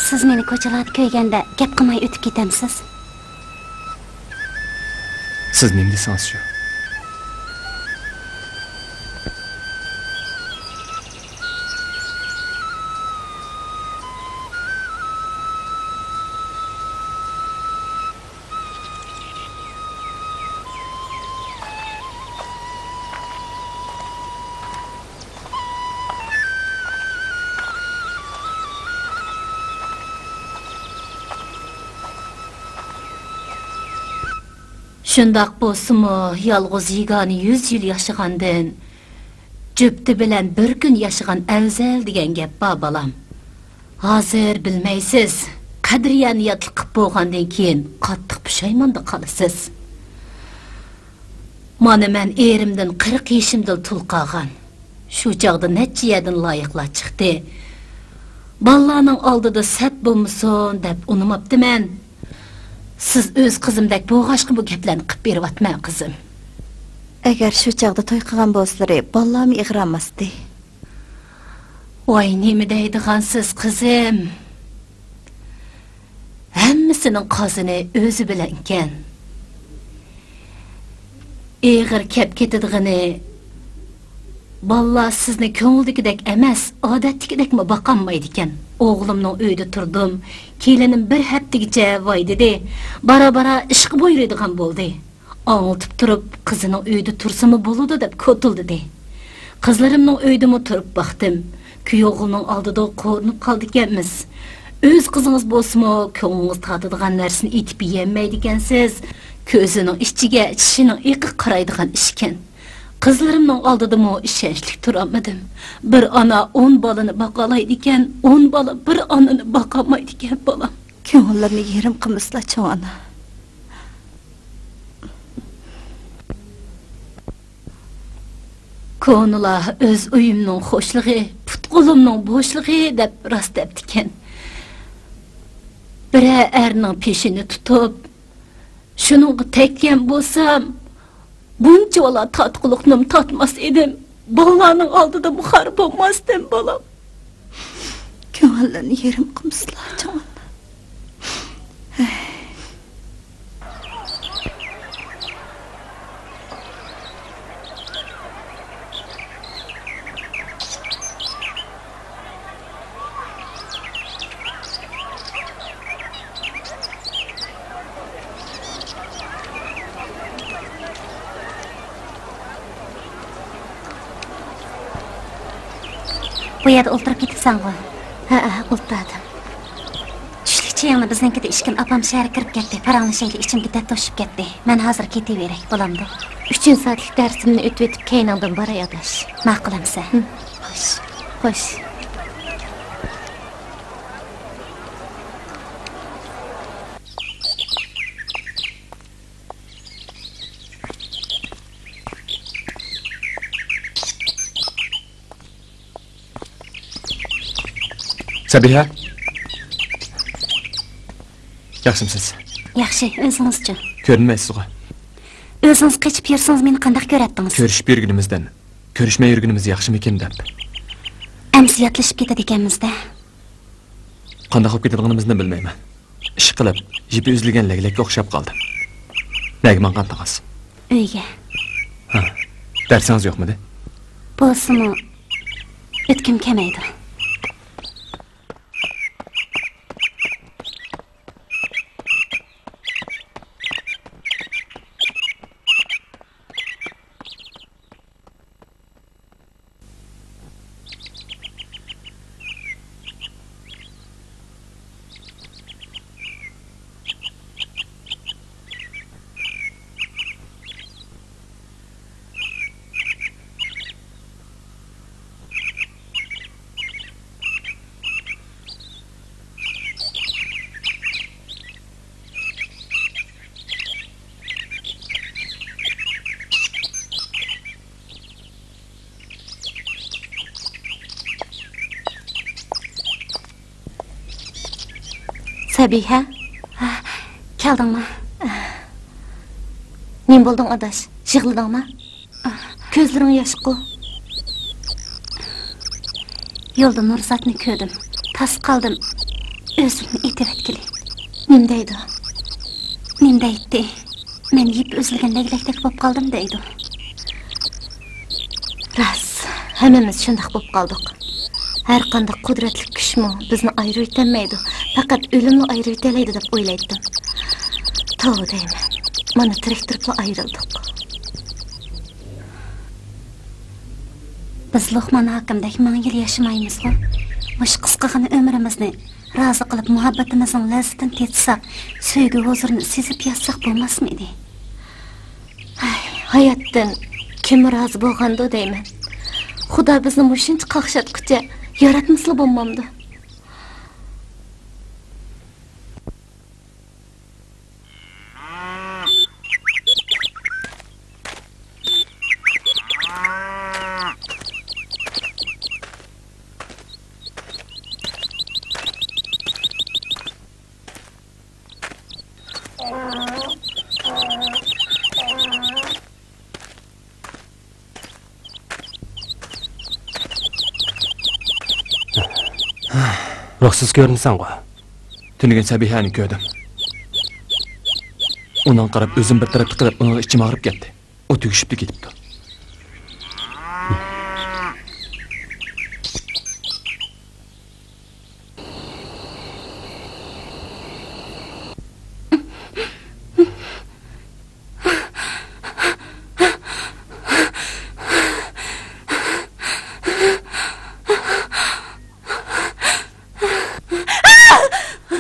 سىز مېنى كوچىلاردا كۆرگەندە گەپ قىلماي ئۆتۈپ كېتەمسىز؟ سىز نېمە دېسىڭىز شۇ. شۇنداق بولسىمۇ، يالغۇز يېگانە يۈز يىل ياشىغاندىن، جۈپتى بىلەن بىر كۈن ياشىغان ئەۋزەل دېگەن گەپ بار، بالام. ھازىر بىلمەيسىز، قەدرىيانى ياتلىق قىپ بولغاندىن كېيىن قاتتىق پۇشايماندا قالىسىز. مانا مەن ئېرىمدىن قىرىق يېشىمدىلا تۇل قالغان. شۇ چاغدا نەچچە يەردىن لايىقلار چىقتى. بالىلارنىڭ ئالدىدا سەت بولمىسۇن دەپ ئۇنىماپتىمەن. سىز ئۆز قىزىمدەك بولغاچقا بۇ گەپلەرنى قىپ بېرىۋاتىمەن، قىزىم. ئەگەر شۇ چاغدا توي قىلغان بولسىلىرى، بالىلارمۇ ئېغىراماستى. ۋاي، نېمە دەيدىغانسىز، قىزىم؟ ھەممىسىنىڭ قازىنى ئۆزى بىلەنكەن. ئېغىر كەپ كېتىدىغىنى، بالىلار سىزنى كۆڭۈلدىكىدەك ئەمەس، ئادەتتىكىدەكمۇ باقالمايدىكەن. ئوغلۇمنىڭ ئۆيىدە تۇردۇم. كېلىنىم بىر ھەپتىگىچە ۋاي دېدى. بارا-بارا ئىشقا بۇيرۇيدىغان بولدى. ئاڭلىتىپ تۇرۇپ، قىزىنىڭ ئۆيىدە تۇرسىمۇ بولىدۇ دەپ كوتۇلدىدى. قىزلىرىمنىڭ ئۆيىدىمۇ تۇرۇپ باقتىم. كۈيئوغلىنىڭ ئالدىدا قورۇنۇپ قالىدىكەنمىز. ئۆز قىزىڭىز بولسىمۇ، كۆڭلىڭىز تارتىدىغان نەرسىنى ئېتىپ يېيەلمەيدىكەنسىز. كۆزىنىڭ ئىچىگە چىشىنىڭ ئېقى قارايدىغان ئىشكەن. قىزلىرىمنىڭ ئالدىدىمۇ ئىشەنچلىك تۇرالمىدىم. بىر ئانا ئون بالىنى باقالايدىكەن، ئون بالا بىر ئانىنى باقالمايدىكەن، بالام. كۆڭۈللىرىنى يېرىم قىلمىسىلا، چوڭ ئانا. كونىلار «ئۆز ئۆيۈمنىڭ خۇشلۇقى، پۇت-قولۇمنىڭ بوشلۇقى» دەپ راست دەپتىكەن. بىرەر ئەرنىڭ پېشىنى تۇتۇپ، شۇنىڭغا تەگكەن بولسام، بۇنچىۋالا تارتقۇلۇقنىمۇ تارتماس ئىدىم. بالىلارنىڭ ئالدىدىمۇ خار بولماستىم، بالام. كۆڭۈللىرىنى يېرىم قىلمىسىلا، چوڭ ئانا. بۇ يەردە ئولتۇرۇپ كېتىپسەنغۇ؟ ھەئە، ئولتۇردۇم. چۈشلۈك چېيىڭنى بىزنىڭكىدە ئىچكىن، ئاپام شەھەرگە كىرىپ كەتتى. پاراڭلىشايلى، ئىچىمگە دەرد توشۇپ كەتتى. مەن ھازىر كېتىۋېرەي، بولامدۇ؟ ئۈچىنچى سائەتلىك دەرسىمنى ئۆتۈۋېتىپ، كەينىڭدىن باراي، ئاداش. ماقۇل ئەمىسە. ھىم. خوش. خوش. سەبىھە! ياخشىمۇسىز؟ ياخشى، ئۆزىڭىزچۇ؟ كۆرۈنمەيسىزغۇ. ئۆزىڭىز قېچىپ يۈرسىڭىز، مېنى قانداق كۆرەتتىڭىز؟ كۆرۈشۈپ يۈرگىنىمىزدىن كۆرۈشمەي يۈرگىنىمىز ياخشىمىكىن دەپ. ئەمىسە ياتلىشىپ كېتىدىكەنمىز-دە. قانداق بولۇپ كېتىدىغىنىمىزنى بىلمەيمەن. ئىشقىلىپ، يىپى ئۈزۈلگەن لەگلەككە ئوخشاپ قالدىم. نەگە ماڭغانتىڭىز؟ ئۆيگە. ھە. دەرسىڭىز يوقمىدى؟ بولسىمۇ، ئۆتكۈم كەلمەيدۇ. سەبىھە، كەلدىڭمۇ؟ نېمە بولدۇڭ ئاداش؟ يىغلىدىڭمۇ؟ كۆزلىرىڭ ياشقۇ. يولدا نۇرزاتنى كۆردۈم. تاس قالدىم. ئۆزۈمنى ئېتىۋەتكىلى. نېمە دەيدۇ؟ نېمە دەيتتى؟ مەن يىپ ئۈزۈلگەن لەگلەكتەك بولۇپ قالدىم دەيدۇ. راست، ھەممىمىز شۇنداق بولۇپ قالدۇق. ھەرقانداق قۇدرەتلىك كۈچمۇ بىزنى ئايرىۋېتەلمەيدۇ، پەقەت ئۆلۈملا ئايرىۋېتەلەيدۇ دەپ ئويلايتتىم. توۋا دەيمەن، مانا تىرىك تۇرۇپلا ئايرىلدۇق. بىز لوقمان ھاكىمدەك مىڭ يىل ياشىمايمىزغۇ؟ مۇشۇ قىسقىغىنە ئۆمرىمىزنى رازى قىلىپ، مۇھەببىتىمىزنىڭ لەززىتىنى تېتىساق، سۆيگۈ ھۇزۇرىنى سېزىپ ياتساق بولماسمىدى؟ ھاي، ھاياتتىن كىم رازى بولغاندۇ دەيمەن. خۇدا بىزنى مۇشۇنچە قاقشاتقۇچە ياراتمىسىلا بولمامدۇ؟ روھسىز كۆرۈنىسەنغۇ؟ تۈنۈگۈن سەبىھەنى كۆردۈم. ئۇنىڭغا قاراپ ئۆزۈم بىر تەرەپتە قېلىپ، ئۇنىڭغا ئىچىم ئاغرىپ كەتتى. ئۇ تۈگىشىپلا كېتىپتۇ.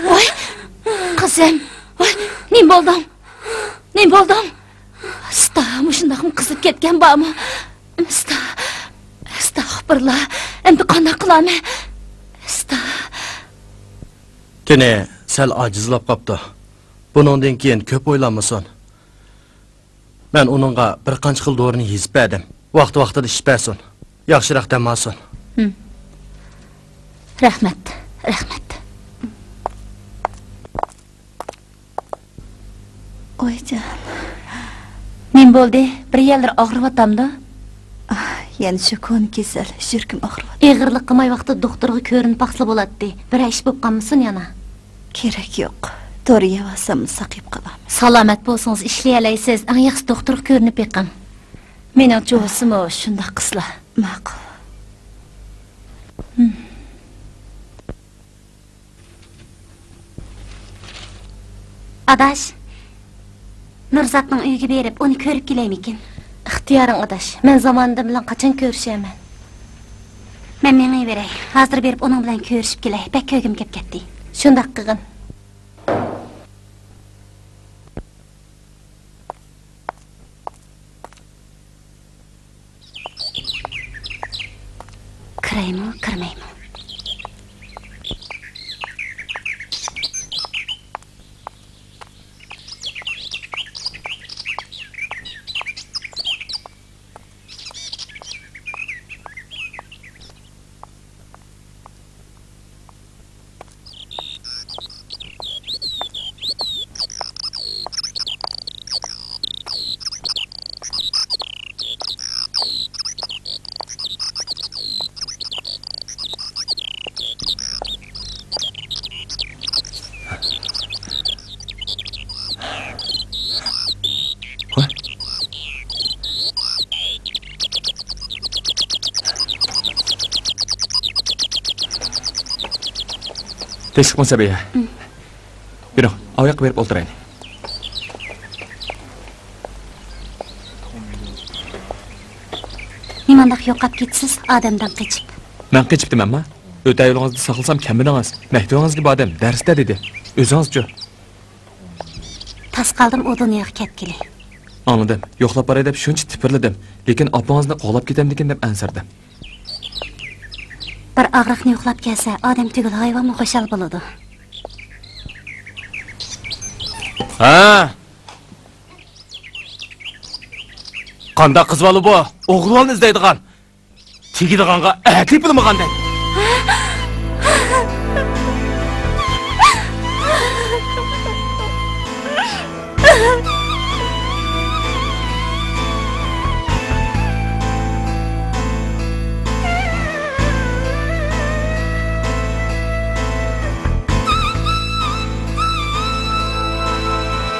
ۋاي، قىزىم، ۋاي، نېمە بولدۇڭ؟ نېمە بولدۇڭ؟ ئاستا، مۇشۇنداقمۇ قىزىپ كەتكەن بارمۇ؟ ئاستا، ئەستەغپۇرۇللا، ئەمدى قانداق قىلارمەن؟ ئاستا. تېنى سەل ئاجىزلاپ قاپتۇ. بۇنىڭدىن كېيىن كۆپ ئويلانمىسۇن. مەن ئۇنىڭغا بىر قانچە خىل دورىنى يېزىپ بەردىم. ۋاقتى-ۋاقتىدا ئىچىپ بەرسۇن. ياخشىراق دەم ئالسۇن. ھىم. رەھمەت، رەھمەت. ئويجان. نېمە بولدى؟ بىر يەرلىرى ئاغرىۋاتامدۇ؟ ئاھ، يەنە شۇ كونا كېسەل، يۈرىكىم ئاغرىۋاتىدۇ. ئېغىرلىق قىلماي ۋاقتىدا دوختۇرغا كۆرۈنۈپ باقسىلا بولاتتى. بىرەر ئىش بولۇپ قالمىسۇن يەنە. كېرەك يوق. دورا يەۋالساممۇ ساقىيىپ قالارمەن. سالامەت بولسىڭىز ئىشلىيەلەيسىز. ئەڭ ياخشىسى دوختۇرغا كۆرۈنۈپ بېقىڭ. مېنىڭچە بولسىمۇ شۇنداق قىزلار. ماقۇل. ھىم. ئاداش، نۇرزاتنىڭ ئۆيىگە بېرىپ، ئۇنى كۆرۈپ كېلەيمىكىن؟ ئىختىيارىڭ، ئاداش. مەن زامانىدىن بىلەن قاچان كۆرۈشەرمەن؟ مەن مېڭىۋېرەي. ھازىر بېرىپ ئۇنىڭ بىلەن كۆرۈشۈپ كېلەي. بەك كۆرگۈم كېلىپ كەتتى. شۇنداق قىلغىن. كىرەيمۇ، كىرمەيمۇ؟ تىنچلىقمۇ سەبىيە؟ يۈرۈڭ، ئاۋۇ ياققا بېرىپ ئولتۇرايلى. نېمانداق يوقاپ كېتىسىز ئادەمدىن قېچىپ؟ مەن قېچىپتىمەنما؟ ئۆتە يولىڭىزدا ساقلىسام كەممىدىڭىز. مەكتىۋىڭىزگە باردىم، دەرستە دېدى. ئۆزىڭىزچۇ؟ تاس قالدىم ئۇ دۇنياغا كەتكىلى. ئاڭلىدىم. يوقلاپ باراي دەپ شۇنچە تىپىرلىدىم. لېكىن ئاپىڭىزنى قوغلاپ كېتەمدىكىن دەپ ئەنسىرىدىم. بىر ئاغرىقنى يوقلاپ كەلسە، ئادەم تۈگۈل ھايۋانمۇ خۇشال بولىدۇ. ھە! قانداق قىز بالا بۇ؟ ئوغرىلارنى ئىزدەيدىغان. تېگىدىغانغا ئەتىيىپ بىلمىغاندەك.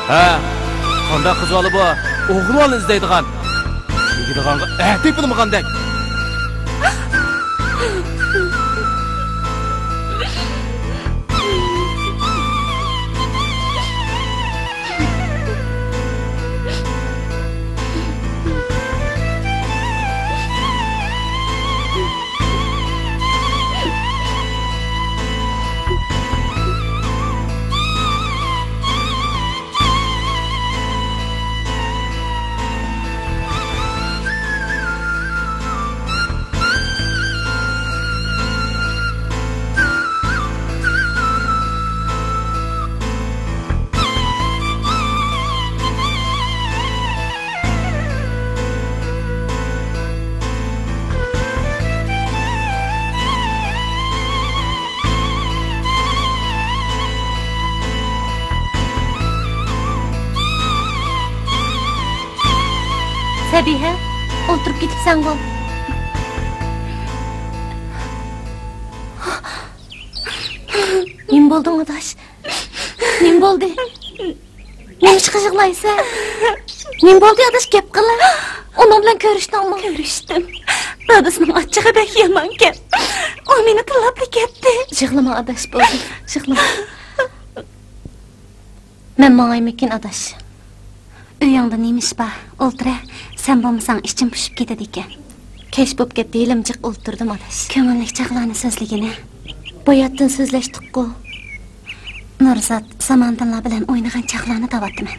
ھە، قانداق قىز بالا بۇ؟ ئوغۇل بالىنى ئىزدەيدىغان. تېگىدىغانغا ئەتىپ بىلمىغاندەك. سەبىھە، ئولتۇرۇپ كېتىپسەنغۇ؟ نېمە بولدۇڭ، ئاداش؟ نېمە بولدى؟ نېمىشقا يىغلايسەن؟ نېمە بولدى، ئاداش، گەپ قىل. ئۇنىڭ بىلەن كۆرۈشتۈڭمۇ؟ كۆرۈشتۈم. دادىسىنىڭ ئاچچىقى بەك يامانكەن. ئۇ مېنى تىللاپلا كەتتى. يىغلىما، ئاداش، بولدى. يىغلىما. مەن ماڭايمىكىن، ئاداش؟ ئۆيۈڭدە نېمە ئىش بار؟ ئولتۇرە. سەن بولمىساڭ ئىچىم پۇشۇپ كېتىدىكەن. كەچ بوپ كەتتى، ھېلىمۇ جىق ئولتۇردۇم، ئاداش. كۆڭۈللۈك چاغلارنى سۆزلىگىنە. باياتتىن سۆزلەشتۇققۇ. نۇرزات، زاماندىنلار بىلەن ئوينىغان چاغلارنى دەۋاتىمەن.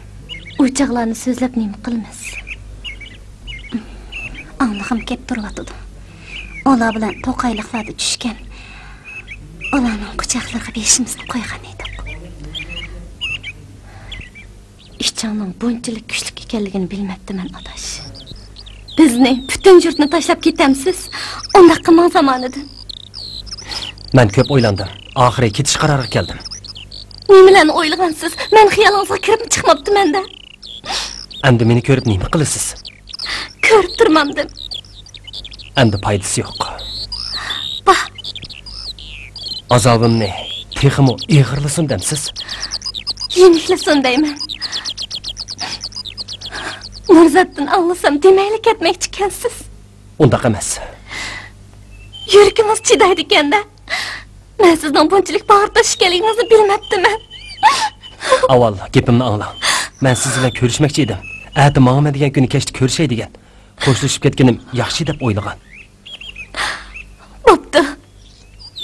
ئۇ چاغلارنى سۆزلەپ نېمە قىلىمىز؟ ئاڭلىغۇم كەپ تۇرۇۋاتىدۇ. ئۇلار بىلەن توقايلىقلاردا چۈشكەن. ئۇلارنىڭ قۇچاقلىرىغا بېشىمىزنى قويغان ئىدۇق. ئىچىڭنىڭ بۇنچىلىك كۈچلۈك ئىكەنلىكىنى بىلمەپتىمەن، ئاداش. بىزنى، پۈتۈن يۇرتنى تاشلاپ كېتەمسىز؟ ئۇنداق قىلماڭ زامانىدىن. مەن كۆپ ئويلاندىم. ئاخىرى كېتىش قارارىغا كەلدىم. نېمىلەرنى ئويلىغانسىز؟ مەن خىيالىڭىزغا كىرىپمۇ چىقماپتىمەن-دە. ئەمدى مېنى كۆرۈپ نېمە قىلىسىز؟ كۆرۈپ تۇرمامدىم. ئەمدى پايدىسى يوق. باھ. ئازابىمنى تېخىمۇ ئېغىرلىسۇن دەمسىز؟ يېنىكلىسۇن دەيمەن. نۇرزاتتىن ئاڭلىسام دېمەيلا كەتمەكچىكەنسىز. ئۇنداق ئەمەس. يۈرىكىڭىز چىدايدىكەن-دە. مەن سىزنىڭ بۇنچىلىك باغرى توشۇش ئىكەنلىكىڭىزنى بىلمەپتىمەن. ئاۋۋال گېپىمنى ئاڭلاڭ. مەن سىز بىلەن كۆرۈشمەكچى ئىدىم. ئەتە ماڭىمەن دېگەن كۈنى كەچتە كۆرۈشەي دېگەن. خوشلىشىپ كەتكىنىم ياخشى دەپ ئويلىغان. بوپتۇ.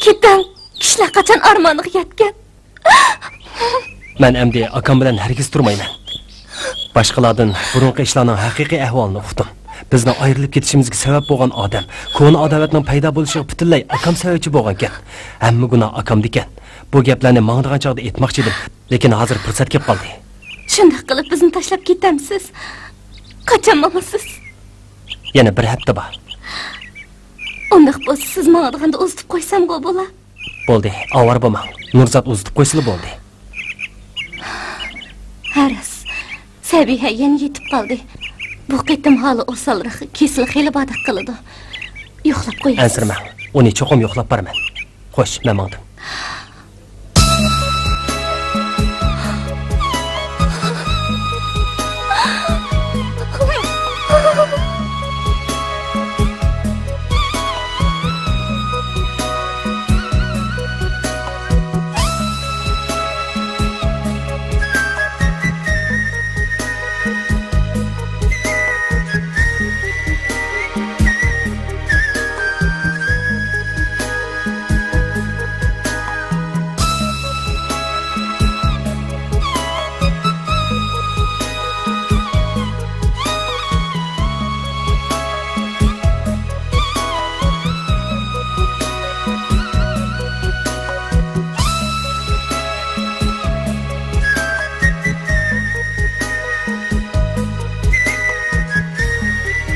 كېتىڭ. كىشىلەر قاچان ئارمانىغا يەتكەن؟ مەن ئەمدى ئاكام بىلەن ھەرگىز تۇرمايمەن. باشقىلاردىن بۇرۇنقى ئىشلارنىڭ ھەقىقىي ئەھۋالىنى ئۇقتۇم. بىزنىڭ ئايرىلىپ كېتىشىمىزگە سەۋەب بولغان ئادەم، كونا ئاداۋەتنىڭ پەيدا بولۇشىغا پۈتۈنلەي ئاكام سەۋەبچى بولغانىكەن. ھەممە گۇناھ ئاكامدىكەن. بۇ گەپلەرنى ماڭىدىغان چاغدا ئېيتماقچى ئىدىم، لېكىن ھازىر پۇرسەت كېلىپ قالدى. شۇنداق قىلىپ بىزنى تاشلاپ كېتەمسىز؟ قاچان ماڭىسىز؟ يەنە بىر ھەپتە بار. ئۇنداق بولسا سىز ماڭىدىغاندا ئۇزىتىپ قويسامغۇ بولا؟ بولدى، ئاۋارە بولماڭ. نۇرزات ئۇزىتىپ قويسىلا بولدى. ھە راست. سەبىھە يەنە يېتىپ قالدى. بۇ قېتىم ھالى ئوسالراق، كېسىلى خېلى باردەك قىلىدۇ. يوقلاپ قويايسىز. ئەنسىرىمەڭ، ئۇنى چوقۇم يوقلاپ بارىمەن. خوش، مەن ماڭدىم.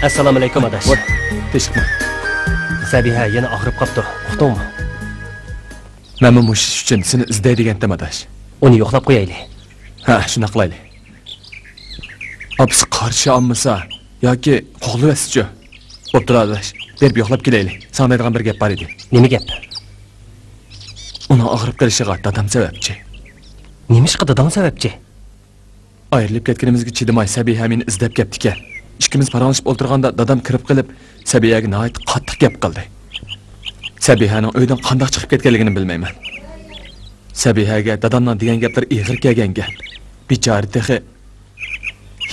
ئەسسالامۇئەلەيكۇم، ئاداش. ۋاي، تىنچلىقمۇ؟ سەبىھە يەنە ئاغرىپ قاپتۇ، ئۇقتۇڭمۇ؟ مەنمۇ مۇشۇ ئىش ئۈچۈن سېنى ئىزدەي دېگەنتىم، ئاداش. ئۇنى يوقلاپ قويايلى. ھە، شۇنداق قىلايلى. ئاپىسى قارشى ئالمىسا ياكى قوغلىۋەتسىچۇ؟ بوپتۇ، ئاداش. بېرىپ يوقلاپ كېلەيلى. ساڭا دەيدىغان بىر گەپ بار ئىدى. نېمە گەپ؟ ئۇنىڭ ئاغرىپ قېلىشىغا دادام سەۋەبچى. نېمىشقا داداڭ سەۋەبچى؟ ئايرىلىپ كەتكىنىمىزگە چىدىماي، سەبىھە مېنى ئىزدەپ كەپتىكەن. ئىككىمىز پاراڭلىشىپ ئولتۇرغاندا دادام كىرىپ قېلىپ، سەبىھەگە ناھايىتى قاتتىق گەپ قىلدى. سەبىھەنىڭ ئۆيدىن قانداق چىقىپ كەتكەنلىكىنى بىلمەيمەن. سەبىھەگە دادامنىڭ دېگەن گەپلىرى ئېغىر كەلگەنكەن. بىچارە تېخى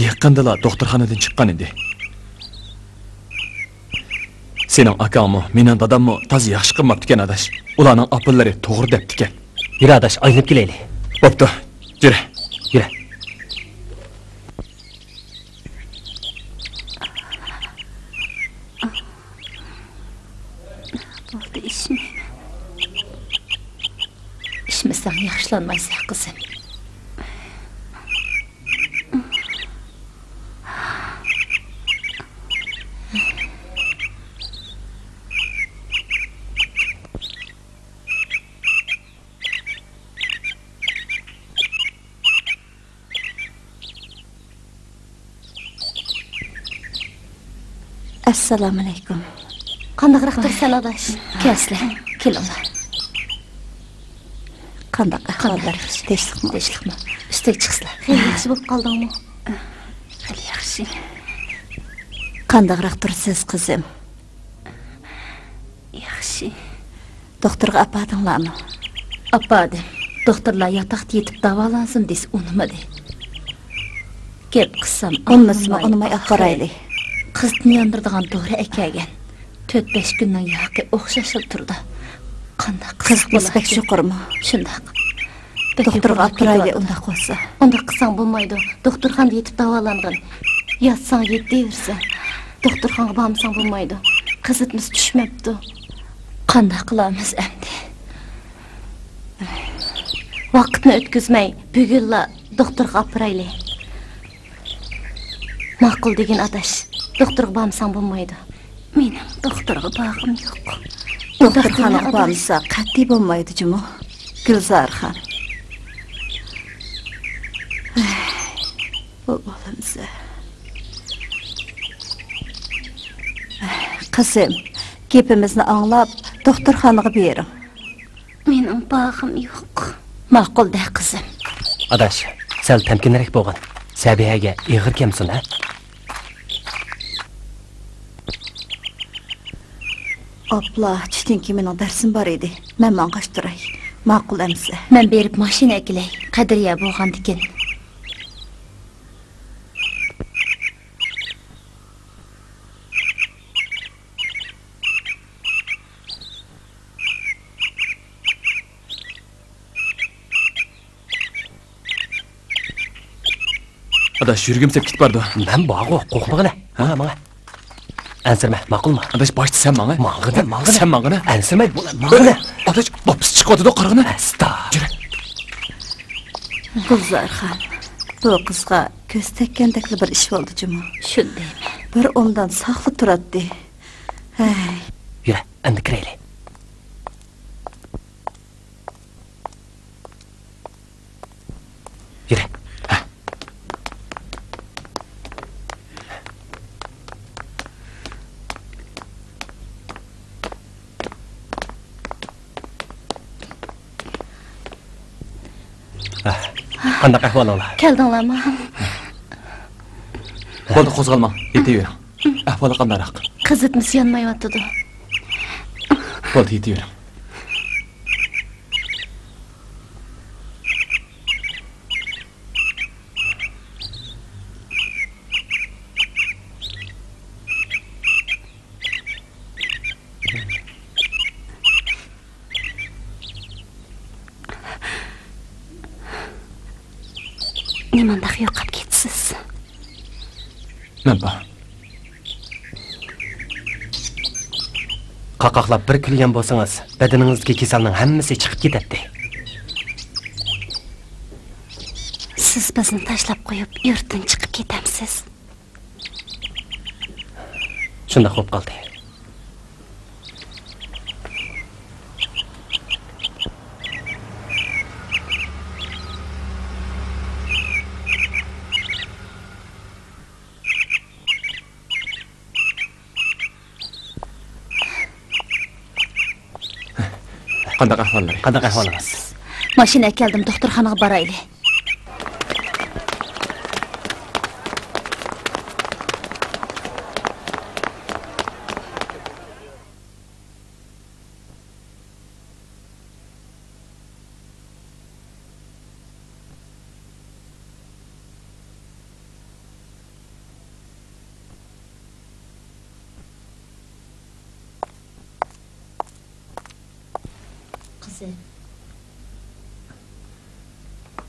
يېقىندىلا دوختۇرخانىدىن چىققان ئىدى. سېنىڭ ئاكاڭمۇ، مېنىڭ داداممۇ تازا ياخشى قىلماپتىكەن، ئاداش. ئۇلارنىڭ ئاپىلىرى توغرا دەپتىكەن. يۈر، ئاداش، ئايلىنىپ كېلەيلى. بوپتۇ، يۈر. يۈر. بولدى، ئىچمەيمەن. ئىچمىسەڭ ياخشىلانمايسەن، قىزىم. ئەسسالامۇئەلەيكۇم. قانداقراق تۇرىسەن، ئاداش؟ كەلسىلە، كېلىڭلار. قانداق ئەھۋاللار؟ قانداق؟ تىنچلىقمۇ؟ تىنچلىقمۇ؟ ئۈستىگە چىقسىلە. خېلى ياخشى بولۇپ قالدىڭمۇ؟ خېلى ياخشى. قانداقراق تۇرىسىز، قىزىم؟ ياخشى. دوختۇرغا ئاپاردىڭلارمۇ؟ ئاپاردىم. دوختۇرلار ياتاقتا يېتىپ داۋالانسۇن دېسە ئۇنىمىدى. گەپ قىلسام ئۇنىمىسىمۇ ئاڭلىمايدۇ. ئۇنىماي ئاپىرايلى. قىزىتما ياندۇرىدىغان دورا ئەكەلگەن. تۆت-بەش كۈننىڭ ياقى ئوخشاشلا تۇرىدۇ. قانداق قىلساق بولاركىن؟ قىزىتمىسى بەك يۇقىرىمۇ؟ شۇنداق. بەك دوختۇرغا يۇقىرىغا ئاپىرايلى كېتىۋاتىدۇ. ئۇنداق بولسا. ئۇنداق قىلساڭ بولمايدۇ. دوختۇرخانىدا يېتىپ داۋالانغىن. ياتساڭ يېتىۋېرىسەن. دوختۇرخانىغا بارمىساڭ بولمايدۇ. قىزىتمىسى چۈشمەپتۇ. قانداق قىلارمىز ئەمدى؟ ۋاقىتنى ئۆتكۈزمەي، بۈگۈنلا دوختۇرغا ئاپىرايلى. ماقۇل دېگىن، ئاداش. دوختۇرغا بارمىساڭ بولمايدۇ. مېنىڭ دوختۇرغا بارغۇم يوق. دوختۇرخانىغا بارمىسا قەتئىي بولمايدۇ جۇمۇ، گۈلزارخان. بۇ بالىمىز. قىزىم، گېپىمىزنى ئاڭلاپ، دوختۇرخانىغا بېرىڭ. مېنىڭ بارغۇم يوق. ماقۇل دە، قىزىم. ئاداش، سەل تەمكىنرەك بولغىن. سەبىھەگە ئېغىر كەمسۇن، ھە؟ ئاپلا، چۈشتىن كېيىن مېنىڭ دەرسىم بار ئىدى. مەن ماڭغاچ تۇراي. ماقۇل ئەمىسە. مەن بېرىپ ماشىنا ئەكېلەي. قەدرىيە بولغاندىكىن. ئاداش، يۈرىكىم سېلىپ كېتىپ بارىدۇ. مەن بارغۇ، قورقمىغىنە. ھە؟ ماڭا، ماڭا. ئەنسىرىمە، ماقۇلمۇ؟ ئاداش، باشتا سەن ماڭا. ماڭغىنە، ماڭغىنە. سەن ماڭغىنە. ئەنسىرىمە، ماڭغىنە. ئاداش، ۋاپىس چىقىۋاتىدۇ، قارىغىنە. ئەستا. يۈرە. گۈلزارخان، بۇ قىزغا كۆز تەگكەندەكلا بىر ئىش بولدى جۇمۇ. شۇنداق. بىر ئومدان ساقلا تۇراتتى. ھەي. يۈرە، ئەمدى كىرەيلى. يۈرە. قانداق ئەھۋالىڭلار؟ كەلدىڭلارمۇ؟ بولدى، قوزغالماڭ، يېتىۋېرىڭ. ئەھۋالى قانداقراق؟ قىزىتمىسى يانمايۋاتىدۇ. بولدى، يېتىۋېرىڭ. نېمانداق يوقاپ كېتىسىز؟ مەن بار. قاقاقلاپ بىر كۈلگەن بولسىڭىز، بەدىنىڭىزدىكى كېسەلنىڭ ھەممىسى چىقىپ كېتەتتى. سىز بىزنى تاشلاپ قويۇپ، يۇرتتىن چىقىپ كېتەمسىز؟ شۇنداق بولۇپ قالدى. قانداق ئەھۋاللىرى؟ قانداق ئەھۋالىڭىز؟ ماشىنا ئەكەلدىم، دوختۇرخانىغا بارايلى.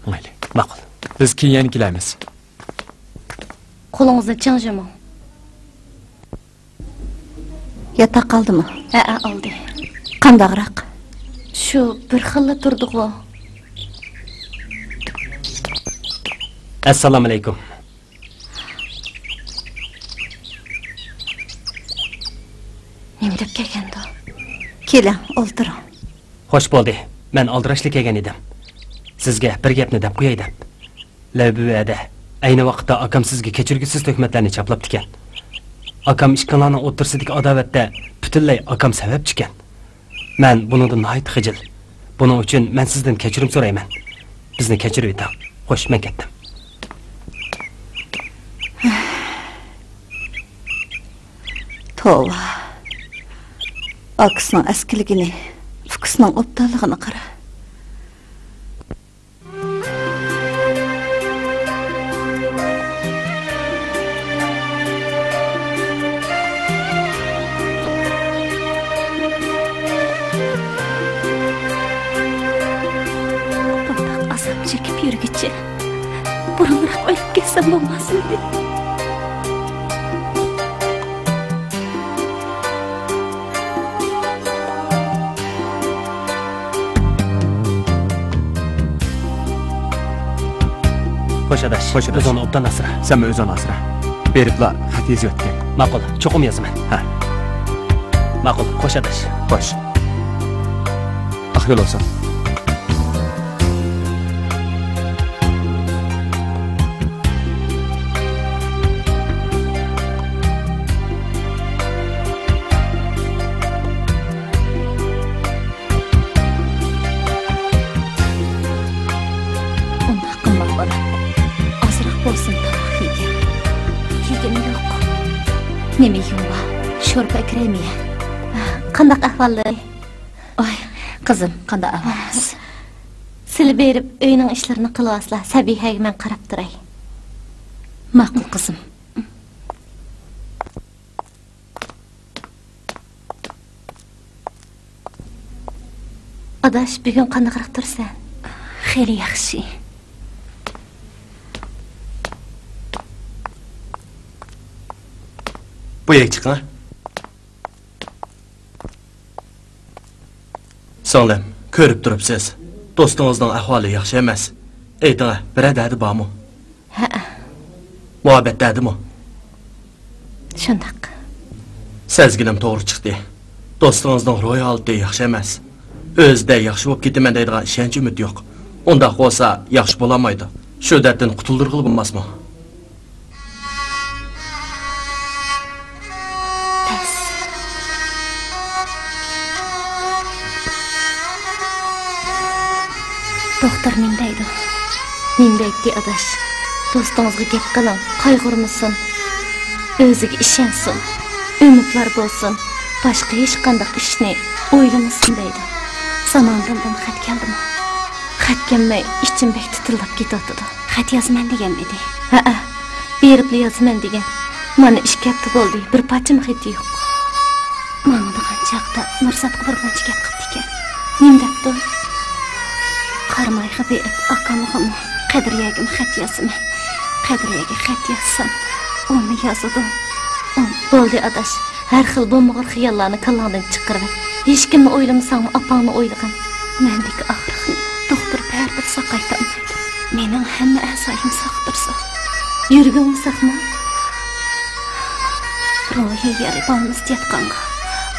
مايلى، ماقۇل. بىز كېيىن يەنە كېلەرمىز. قولىڭىزنى چىڭ يۇمۇڭ. ياتاق ئالدىمۇ؟ ھەئە، ئالدى. قانداقراق؟ شۇ بىر خىللا تۇردىغۇ. ئەسسالامۇئەلەيكۇم. نېمە دەپ كەلگەندۇ؟ كېلىڭ، ئولتۇرۇڭ. خوش بولدى. مەن ئالدىراشلا كەلگەن ئىدىم. سىزگە بىر گەپنى دەپ قوياي دەپ. لەۋ بىۋەدە، ئەينى ۋاقىتتا ئاكام سىزگە كەچۈرگۈسىز تۆھمەتلەرنى چاپلاپتىكەن. ئاكام ئىككىڭلارنىڭ ئوتتۇرىسىدىكى ئاداۋەتتە پۈتۈنلەي ئاكام سەۋەبچىكەن. مەن بۇنىڭدىن ناھايىتى خىجىل. بۇنىڭ ئۈچۈن مەن سىزدىن كەچۈرۈم سورايمەن. بىزنى كەچۈرۈۋېتىڭ. خوش، مەن كەتتىم. توۋا. ئاكىسىنىڭ ئەسكىلىكىنى، ئۇكىسىنىڭ ئوبدانلىقىنى قارا. بۇنداق ئازاب چېكىپ يۈرگۈچە، بۇرۇنراق ئۆلۈپ كەتسەم بولماسمىدى؟ خوش ئاداش. خوش ئاداش. ئۆزۈڭنى ئوبدان ئاسرا. سەنمۇ ئۆزۈڭنى ئاسرا. بېرىپلا خەت يېزىۋەتكىن. ماقۇل، چوقۇم يازىمەن. ھە. ماقۇل، خوش ئاداش. خوش. ئاق يول بولسۇن. ئۇنداق قىلماڭ، بالام. ئازراق بولسۇن تاماق يېگىن. يېگىنى يوق. نېمە يېگىڭ بار؟ شورپا ئەكىرەيمۇ يە؟ قانداق ئەھۋاللىرى؟ ئاي، قىزىم، قانداق ئەھۋالىڭىز؟ سىلى بېرىپ ئۆينىڭ ئىشلىرىنى قىلىۋالسىلا، سەبىھەگە مەن قاراپ تۇراي. ماقۇل، قىزىم. ئاداش، بۈگۈن قانداقراق تۇرىسەن؟ خېلى ياخشى. بۇ يەرگە چىقىڭ. سىڭلىم، كۆرۈپ تۇرۇپسىز، دوستىڭىزنىڭ ئەھۋالى ياخشى ئەمەس. ئېيتىڭە، بىرەر دەردى بارمۇ؟ ھەئە. مۇھەببەت دەردىمۇ؟ شۇنداق. سەزگىنىم توغرا چىقتى. دوستىڭىزنىڭ روھىي ھالىتى ياخشى ئەمەس. ئۆزىدە ياخشى بولۇپ كېتىمەن دەيدىغان ئىشەنچ ئۈمىد يوق. ئۇنداق بولسا ياخشى بولالمايدۇ. شۇ دەردتىن قۇتۇلدۇرغىلى بولماسمۇ؟ تەس. دوختۇر نېمە دەيدۇ؟ نېمە دەيتتى ئاداش؟ دوستىڭىزغا گەپ قىلىڭ، قايغۇرمىسۇن، ئۆزىگە ئىشەنسۇن، ئۈمىدۋار بولسۇن، باشقا ھېچقانداق ئىشنى ئويلىمىسۇن دەيدۇ. زاماندىن خەت كەلدىمۇ؟ خەت كەلمەي، ئىچىم بەك تىتىلداپ كېتىۋاتىدۇ. خەت يازىمەن دېگەنمىدى؟ ھەئە، بېرىپلا يازىمەن دېگەن. مانا ئىككى ھەپتە بولدى، بىر پارچىمۇ خېتى يوق. ماڭىدىغان چاغدا نۇرزاتقا بىر مۇنچە گەپ قىپتىكەن. نېمە دەپتۇ؟ قارامايغا بېرىپ ئاكامغىمۇ، قەدرىيەگىمۇ خەت يازىمەن. قەدرىيەگە خەت يازسام، ئۇمۇ يازىدۇ. ئۇ، بولدى ئاداش، ھەر خىل بولمىغۇر خىياللارنى كاللاڭدىن چىقىرىۋەت. ھېچكىمنى ئويلىمىساڭمۇ ئاپاڭنى ئويلىغىن. مەندىكى ئاغرىقنى دوختۇر بەرىبىر ساقايتالمايدۇ. مېنىڭ ھەممە ئەزايىم ساق تۇرسا، يۈرىكىڭمۇ ساقمۇ؟ روھىي يارا بالنىستتا ياتقانغا،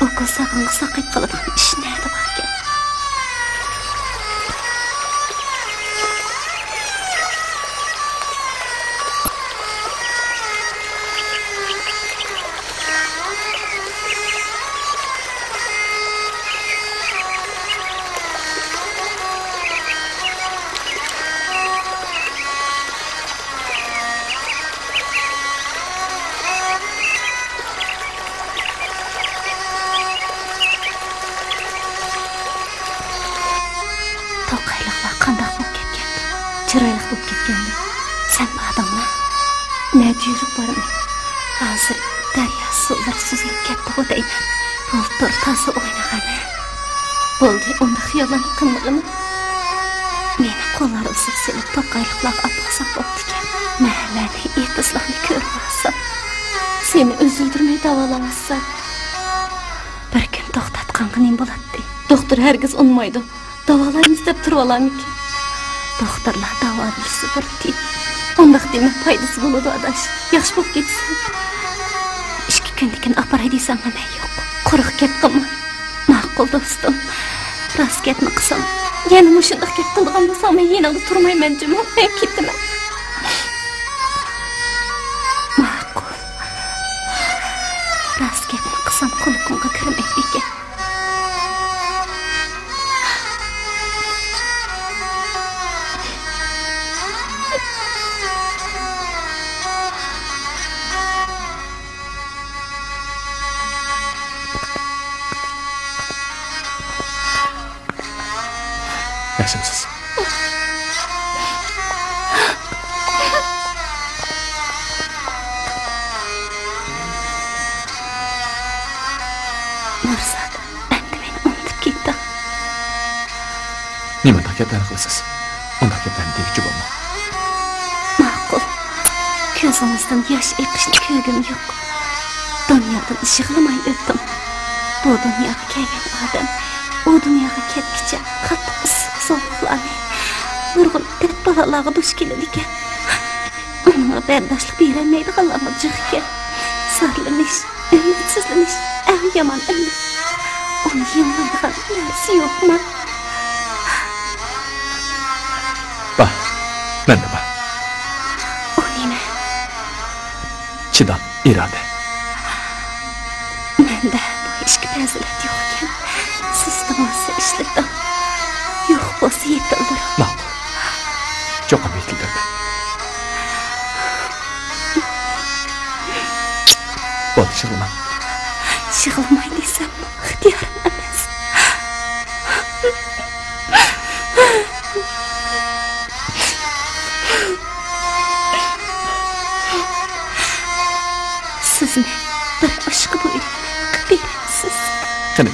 ئوكۇل سالغانغا ساقايىپ قالىدىغان ئىش نەدە باركەن؟ توقايلىقلار قانداق بولۇپ كەتكەن؟ چىرايلىق بولۇپ كەتكەندۇ؟ سەن باردىڭمۇ؟ نەدە يۈرۈپ بارىمەن؟ ھازىر دەريا سۇلىرى سۈزۈلۈپ كەتتىغۇ دەيمەن. بۇلتۇر تازا ئوينىغان. بولدى، ئۇنداق يالان قىلمىغىن. مېنى قوللار ئۈستىگە سېلىپ، توقايلىقلارغا ئاپارساڭ بوپتىكەن. مەھەللەنى، ئېتىزلارنى كۆرۈۋالسام، سېنى ئۈزۈلدۈرمەي داۋالاۋاتسام. بىر كۈن توختاتقانغا نېمە بولاتتى؟ دوختۇر ھەرگىز ئۇنىمايدۇ. داۋالايمىز دەپ تۇرۇۋالامىكىن؟ دوختۇرلار داۋا بىلسە بىر تىيىن. ئۇنداق دېمە، پايدىسى بولىدۇ، ئاداش. ياخشى بولۇپ كېتىسەن. ئىككى كۈندىن كېيىن ئاپىراي دېسەڭمۇ مەن يوق. قۇرۇق گەپ قىلما. ماقۇل، دوستۇم. راست گەپنى قىلسام، يەنە مۇشۇنداق گەپ قىلىدىغان بولساڭ، مەن يېنىڭدا تۇرمايمەن جۇمۇ. مەن كېتىمەن. ماقۇل. راست گەپنى قىلسام، قۇلىقىڭغا كىرمەيدىكەن. ياخشىمسىز؟ نۇرزات، ئەمدى مېنى ئۇنتۇپ كېتىڭ. نېمانداق گەپلەرنى قىلىسىز؟ ئۇنداق گەپلەرنى دېگۈچى بولماڭ. ماقۇل. كۆزىڭىزدىن ياش ئېقىشنى كۆرگۈم يوق. دۇنيادىن يىغلىماي ئۆتتۈم. بۇ دۇنياغا كەلگەن ئادەم ئۇ دۇنياغا كەتكىچە قاتتىق ئىسسىق سوغۇقلارنى، نۇرغۇن دەرد-بالالارغا دۇچ كېلىدىكەن. ئۇنىڭغا بەرداشلىق بېرەلمەيدىغانلارمۇ جىق ئىكەن. زارلىنىش، ئۈمىدسىزلىنىش ئەڭ يامان ئىللەت. ئۇنى يېڭىلايدىغان نەرسە يوقما؟ بار، مەندە بار. ئۇ نېمە؟ چىدام، ئىرادە. مەندە بۇ ئىككى پەزىلەت يوق ئىكەن. سىزدە بولسا ئىشلىتىڭ، يوق بولسا يېتىلدۈرۈڭ. ماقۇل. چوقۇم يېتىلدۈرىمەن. بولدى، يىغلىماڭ. يىغلىماي دېسەم، ئىختىيارىم ئەمەس. سىزنى بىر ئاشقا بۇيرۇپ قىلىپ بېرەمسىز؟ قېنى،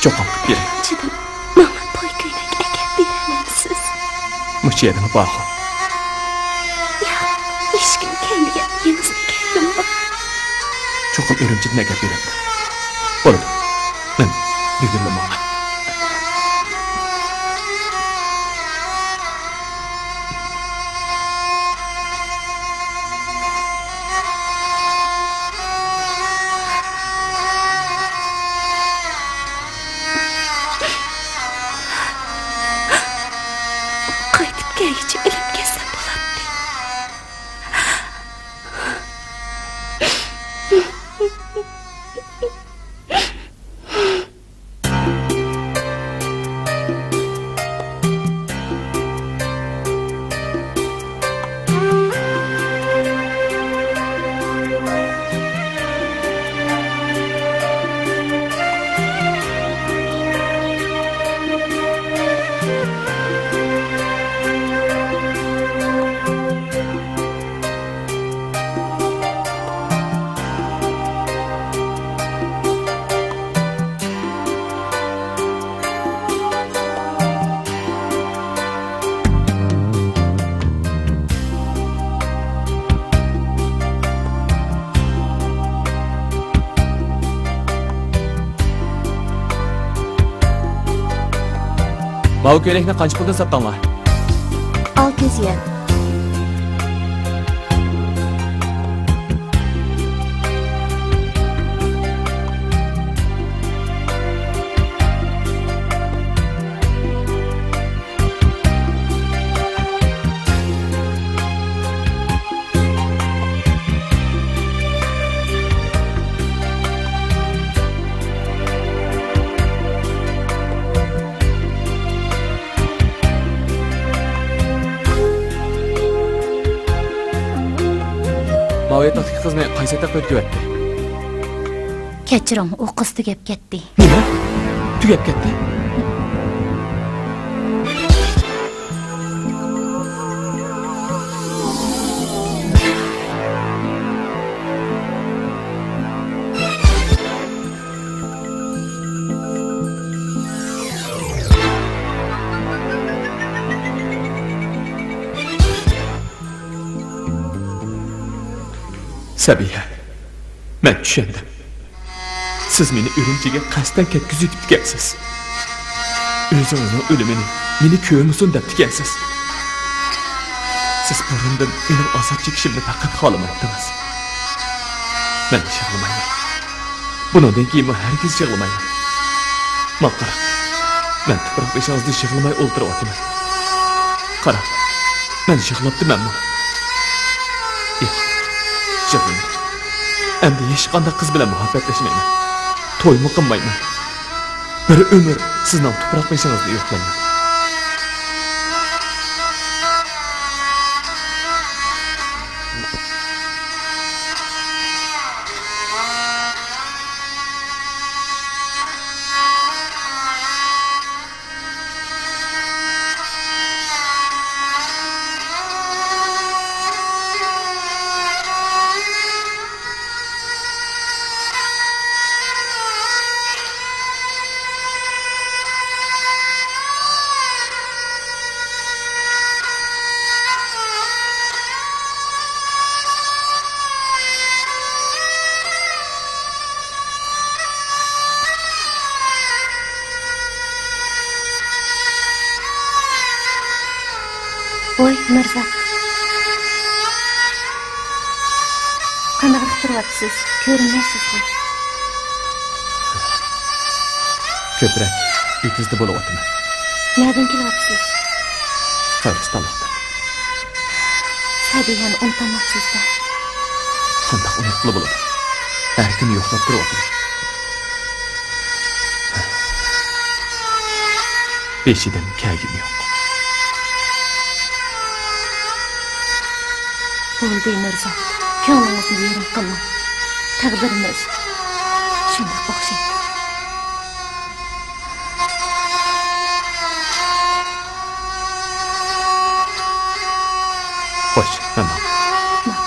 چوقۇم قىلىپ بېرىمەن. ئۈرۈمچىدىن ماڭا توي كۆينەك ئەكەپ بېرەلەمسىز؟ مۇشۇ يەردىمۇ بارغۇ؟ ياق، ھېچكىم كەلمىگەن يېڭىسىنى كەيلىمغۇ. چوقۇم ئۈرۈمچىدىن ئەكەپ بېرەمەن. بولىدۇ، مەن بۈگۈنلا ماڭاي. قايتىپ كەلگۈچە ئۆلۈپ كەتسەم بولاتتى. ماۋۇ كۆينەكنى قانچە پۇلدىن ساتتىڭلار؟ ئالتە يۈز يۈەن. ماۋۇ ياتاقتىكى قىزنى قايسى ياتاققا ئۆتكۈزۈۋەتتى؟ كەچۈرۈڭ، ئۇ قىز تۈگەپ كەتتى. نېمە؟ تۈگەپ كەتتى؟ سەبىھە، مەن چۈشەندىم. سىز مېنى ئۈرۈمچىگە قەستەن كەتكۈزۈۋېتىپتىكەنسىز. ئۆزىڭىزنىڭ ئۆلۈمىنى مېنى كۆرمىسۇن دەپتىكەنسىز. سىز بۇرۇندىن مېنىڭ ئازاب چېكىشىمنى پەقەت خالىمايتتىڭىز. مەن يىغلىمايمەن. بۇنىڭدىن كېيىنمۇ ھەرگىز يىغلىمايمەن. ماڭا قاراڭ. مەن تۇپراق بېشىڭىزدا يىغلىماي ئولتۇرۇۋاتىمەن. قاراڭ، مەن يىغلاپتىمەنمۇ؟ ياق، يىغلىمايمەن. ئەمدى ھېچقانداق قىز بىلەن مۇھەببەتلەشمەيمەن. تويمۇ قىلمايمەن. بىر ئۆمۈر سىزنىڭ تۇپراق بېشىڭىزدا يوقلايمەن. ۋوي، مىرزا. قانداقراق تۇرۇۋاتىسىز؟ كۆرۈنمەيسىزغۇ. كۆپرەك ئېتىزدا بولۇۋاتىمەن. نەدىن كېلىۋاتىسىز؟ قەبرىستانلىقتىن. سەبىھەنى ئۇنتالماپسىز-دە. قانداق ئۇنتقىلى بولىدۇ؟ ھەر كۈنى يوقلاپ تۇرۇۋاتىمەن. بېشىدىن كەلگىنى يوق. بولدى، مىرزا. كۆڭلىڭىزنى يېرىم قىلماڭ. تەقدىرىمىز شۇنداق ئوخشايدۇ. خوش، مەن ماڭاي. ماقۇل.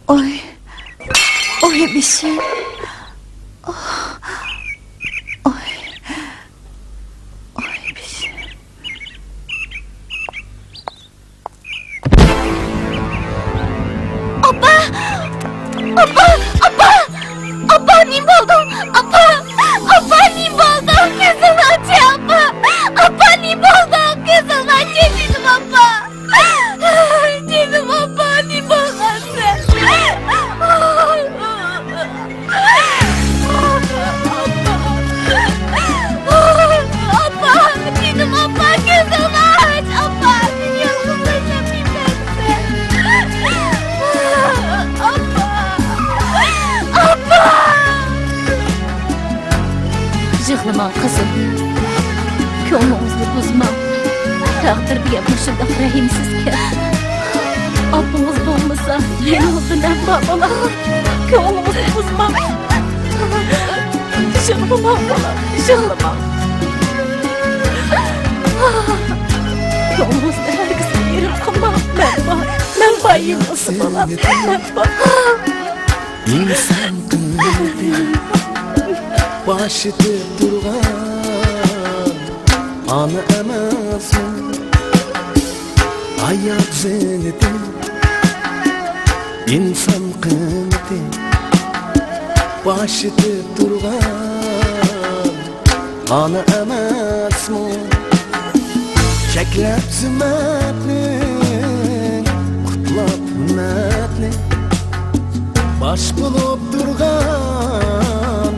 ئوي، ئوي، بېشىم. ئوي، ئوي، بېشىم. ئاپا! ئاپا! ئاپا! ئاپا، نېمە بولدۇڭ؟ ئاپا! ئاپا، نېمە بولدۇڭ؟ كۆزۈڭنى ئاچ، ئاپا! ئاپا، نېمە بولدۇڭ؟ كۆزۈڭنى ئاچ، دېدىم، ئاپا! جېنىم ئاپا، نېمە بولغانسەن؟ ماڭ قىزىم، كۆڭلىڭىزنى بۇزماڭ. تەقدىر دېگەن مۇشۇنداق رەھىمسىزكەن. ئاپىڭىز بولمىسا، يېنىڭىزدا مەن بار، بالام. كۆڭلىڭىزنى بۇزماڭ. يىغلىماڭ، بالام، يىغلىماڭ. كۆڭلىڭىزنى ھەرگىز يېرىم قىلماڭ. مەن بار، مەن بار، يېنىڭىزدا، بالام، مەن بار. ئىنسان قىممىتى باش ئېتىپ تۇرغان ئانا ئەمەسمۇ؟ ھايات زىننىتى، ئىنسان قىممىتى باش ئېتىپ تۇرغان ئانا ئەمەسمۇ؟ چەكلەپ زۇمرەتنى، قۇتلاپ ھۈرمەتنى، باش بولۇپ تۇرغان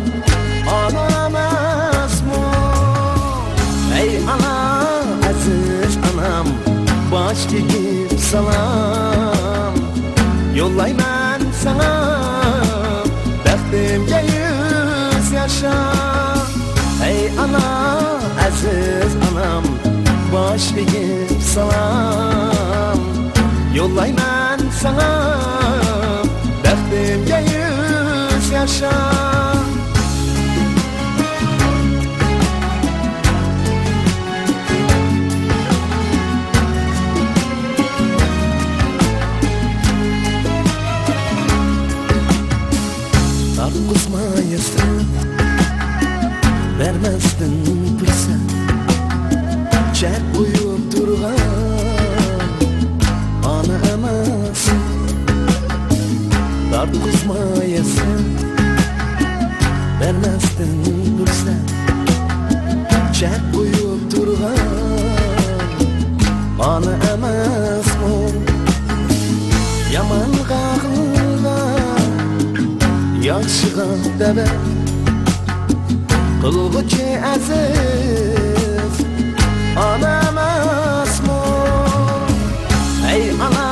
ئانا ئەمەسمۇ؟ ئەي ئانا، ئەزىز ئانام، باش ئېگىپ سالام يوللايمەن ساڭا، بەختىمگە يۈز ياشا. ئەي ئانا، ئەزىز ئانام، باش ئېگىپ سالام يوللايمەن ساڭا، بەختىمگە يۈز ياشا. تارتقۇزماي ھەسرەت، بەرمەستىن پۇرسەت، چەك قويۇپ تۇرغان ئانا ئەمەس. تارتقۇزماي ھەسرەت، بەرمەستىن پۇرسەت، چەك قويۇپ تۇرغان ئانا ئەمەسمۇ؟ يامانغا ئاقىلغا، ياخشىغا دەۋەت قىلغۇچى ئەزىز ئانا ئەمەسمۇ؟ ئەي ئانا،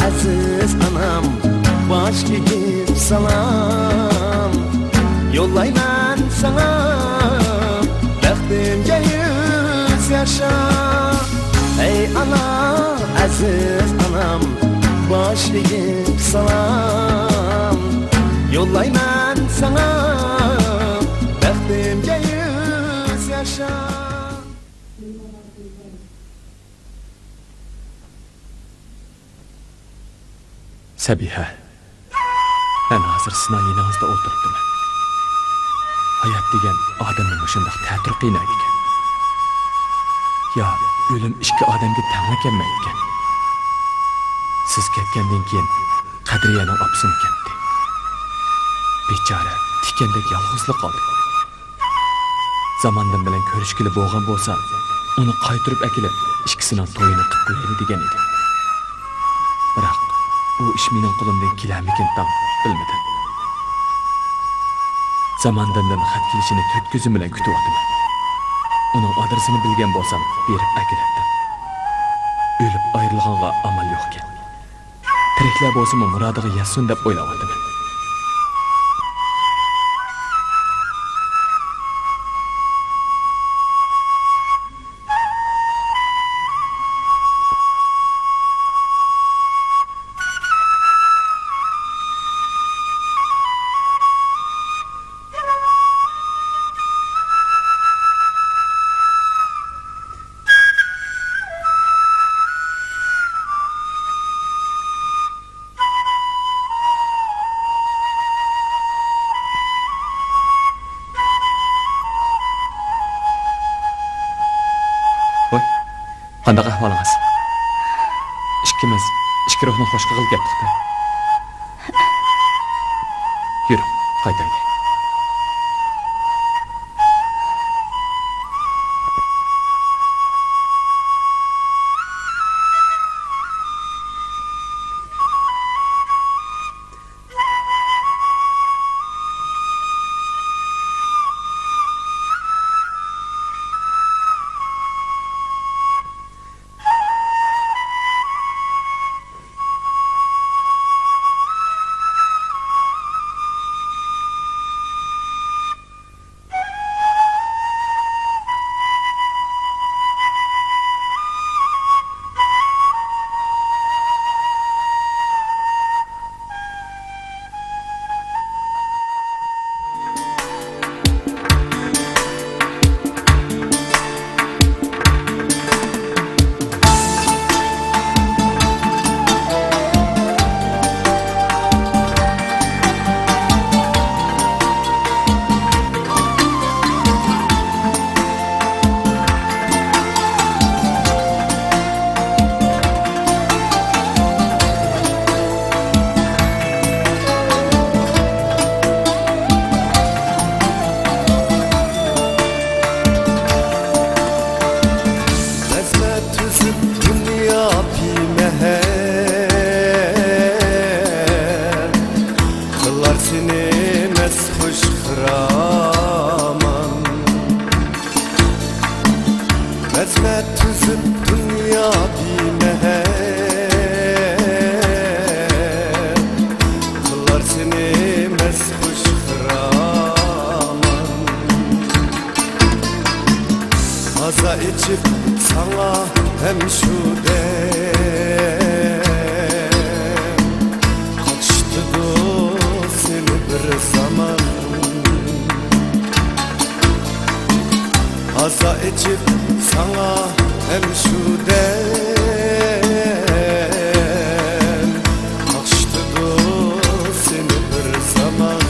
ئەزىز ئانام، باش ئېگىپ سالام يوللايمەن ساڭا، بەختىمگە يۈز ياشا. ئەي ئانا، ئەزىز ئانام، باش ئېگىپ سالام يوللايمەن ساڭا، بەختىمگە يۈز ياشا. سەبىھە، مەن ھازىر سىزنىڭ يېنىڭىزدا ئولتۇرۇپتىمەن. ھايات دېگەن ئادەمنى مۇشۇنداق تەتۈر قىينايدىكەن. يا ئۆلۈم ئىككى ئادەمگە تەڭلا كەلمەيدىكەن. سىز كەتكەندىن كېيىن قەدرىيەنىڭ ئاپىسىمۇ كەتتى. بىچارە تىكەندەك يالغۇزلا قالدى. زاماندىن بىلەن كۆرۈشكىلى بولغان بولسا، ئۇنى قايتۇرۇپ ئەكېلىپ، ئىككىسىنىڭ تويىنى قىلىپ قويايلى دېگەن ئىدىم. بىراق، ئۇ ئىش مېنىڭ قولۇمدىن كېلەرمىكىن تاڭ، بىلمىدىم. زاماندىندىن خەت كېلىشىنى تۆت كۆزۈم بىلەن كۈتۈۋاتىمەن. ئۇنىڭ ئادرېسىنى بىلگەن بولسام، بېرىپ ئەكېلەتتىم. ئۆلۈپ ئايرىلغانغا ئامال يوقكەن. تىرىكلەر بولسىمۇ مۇرادىغا يەتسۇن دەپ ئويلاۋاتىمەن. ۋاي، قانداق ئەھۋالىڭىز؟ ئىككىمىز ئىككى روھنى خوش قىلغىلى كەپتۇق-دە. يۈرۈڭ، قايتايلى. ئېچىپ ساڭا ھەم شۇ دەم، قاقشىتىدۇ سېنى بىر زامان. ھازا ئېچىپ ساڭا ھەم شۇ دەم، قاقشىتىدۇ سېنى بىر زامان.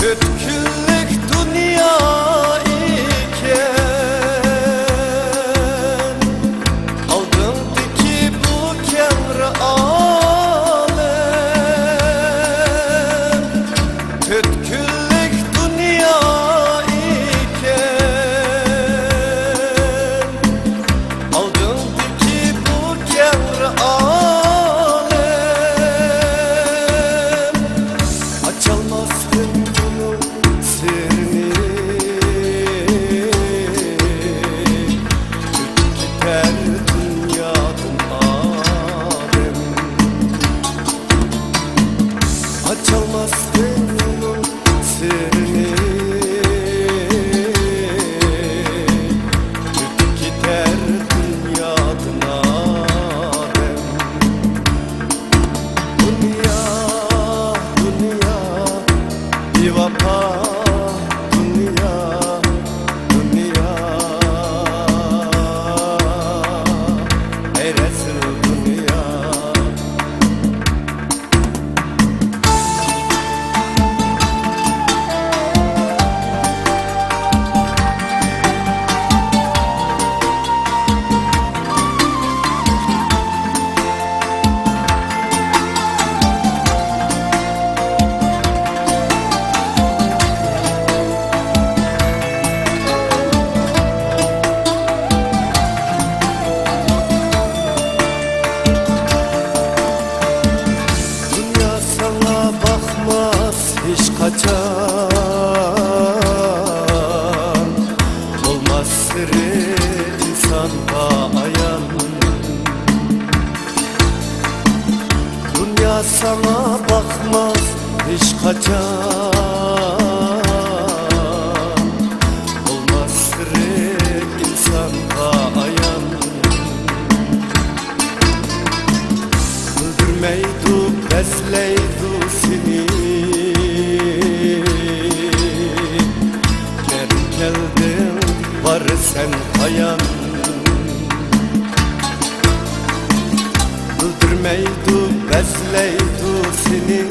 تۆت كۈنلۈك دۇنيا ئىكەن، ئالدىڭدىكى بۇ كەڭرى ئالەم. تۆت كۈنلۈك دۇنيا ئىكەن، ئالدىڭدىكى بۇ كەڭرى ئالەم. ئاچالماستىن بۇنىڭ سىرىنى، ئۆتۈپ كېتەر دۇنيادىن ئادەم. ئاچالماستىن ئۇنىڭ سىرىنى، ئۆتۈپ كېتەر دۇنيادىن ئادەم. دۇنيا، دۇنيا، بىۋاپا دۇنيا، دۇنيا، ئەي رەزىل دۇنيا. دۇنيا ساڭا باقماس ھېچقاچان، بولماس سىرى ئىنسانغا ئايان. دۇنيا ساڭا باقماس ھېچقاچان، بولماس سىرى ئىنسانغا ئايان. بىلدۈرمەيدۇ، بەزلەيدۇ سېنى. نەدىن كەلدىڭ، بارىسەن قايان؟ بىلدۈرمەيدۇ، بەزلەيدۇ سېنى.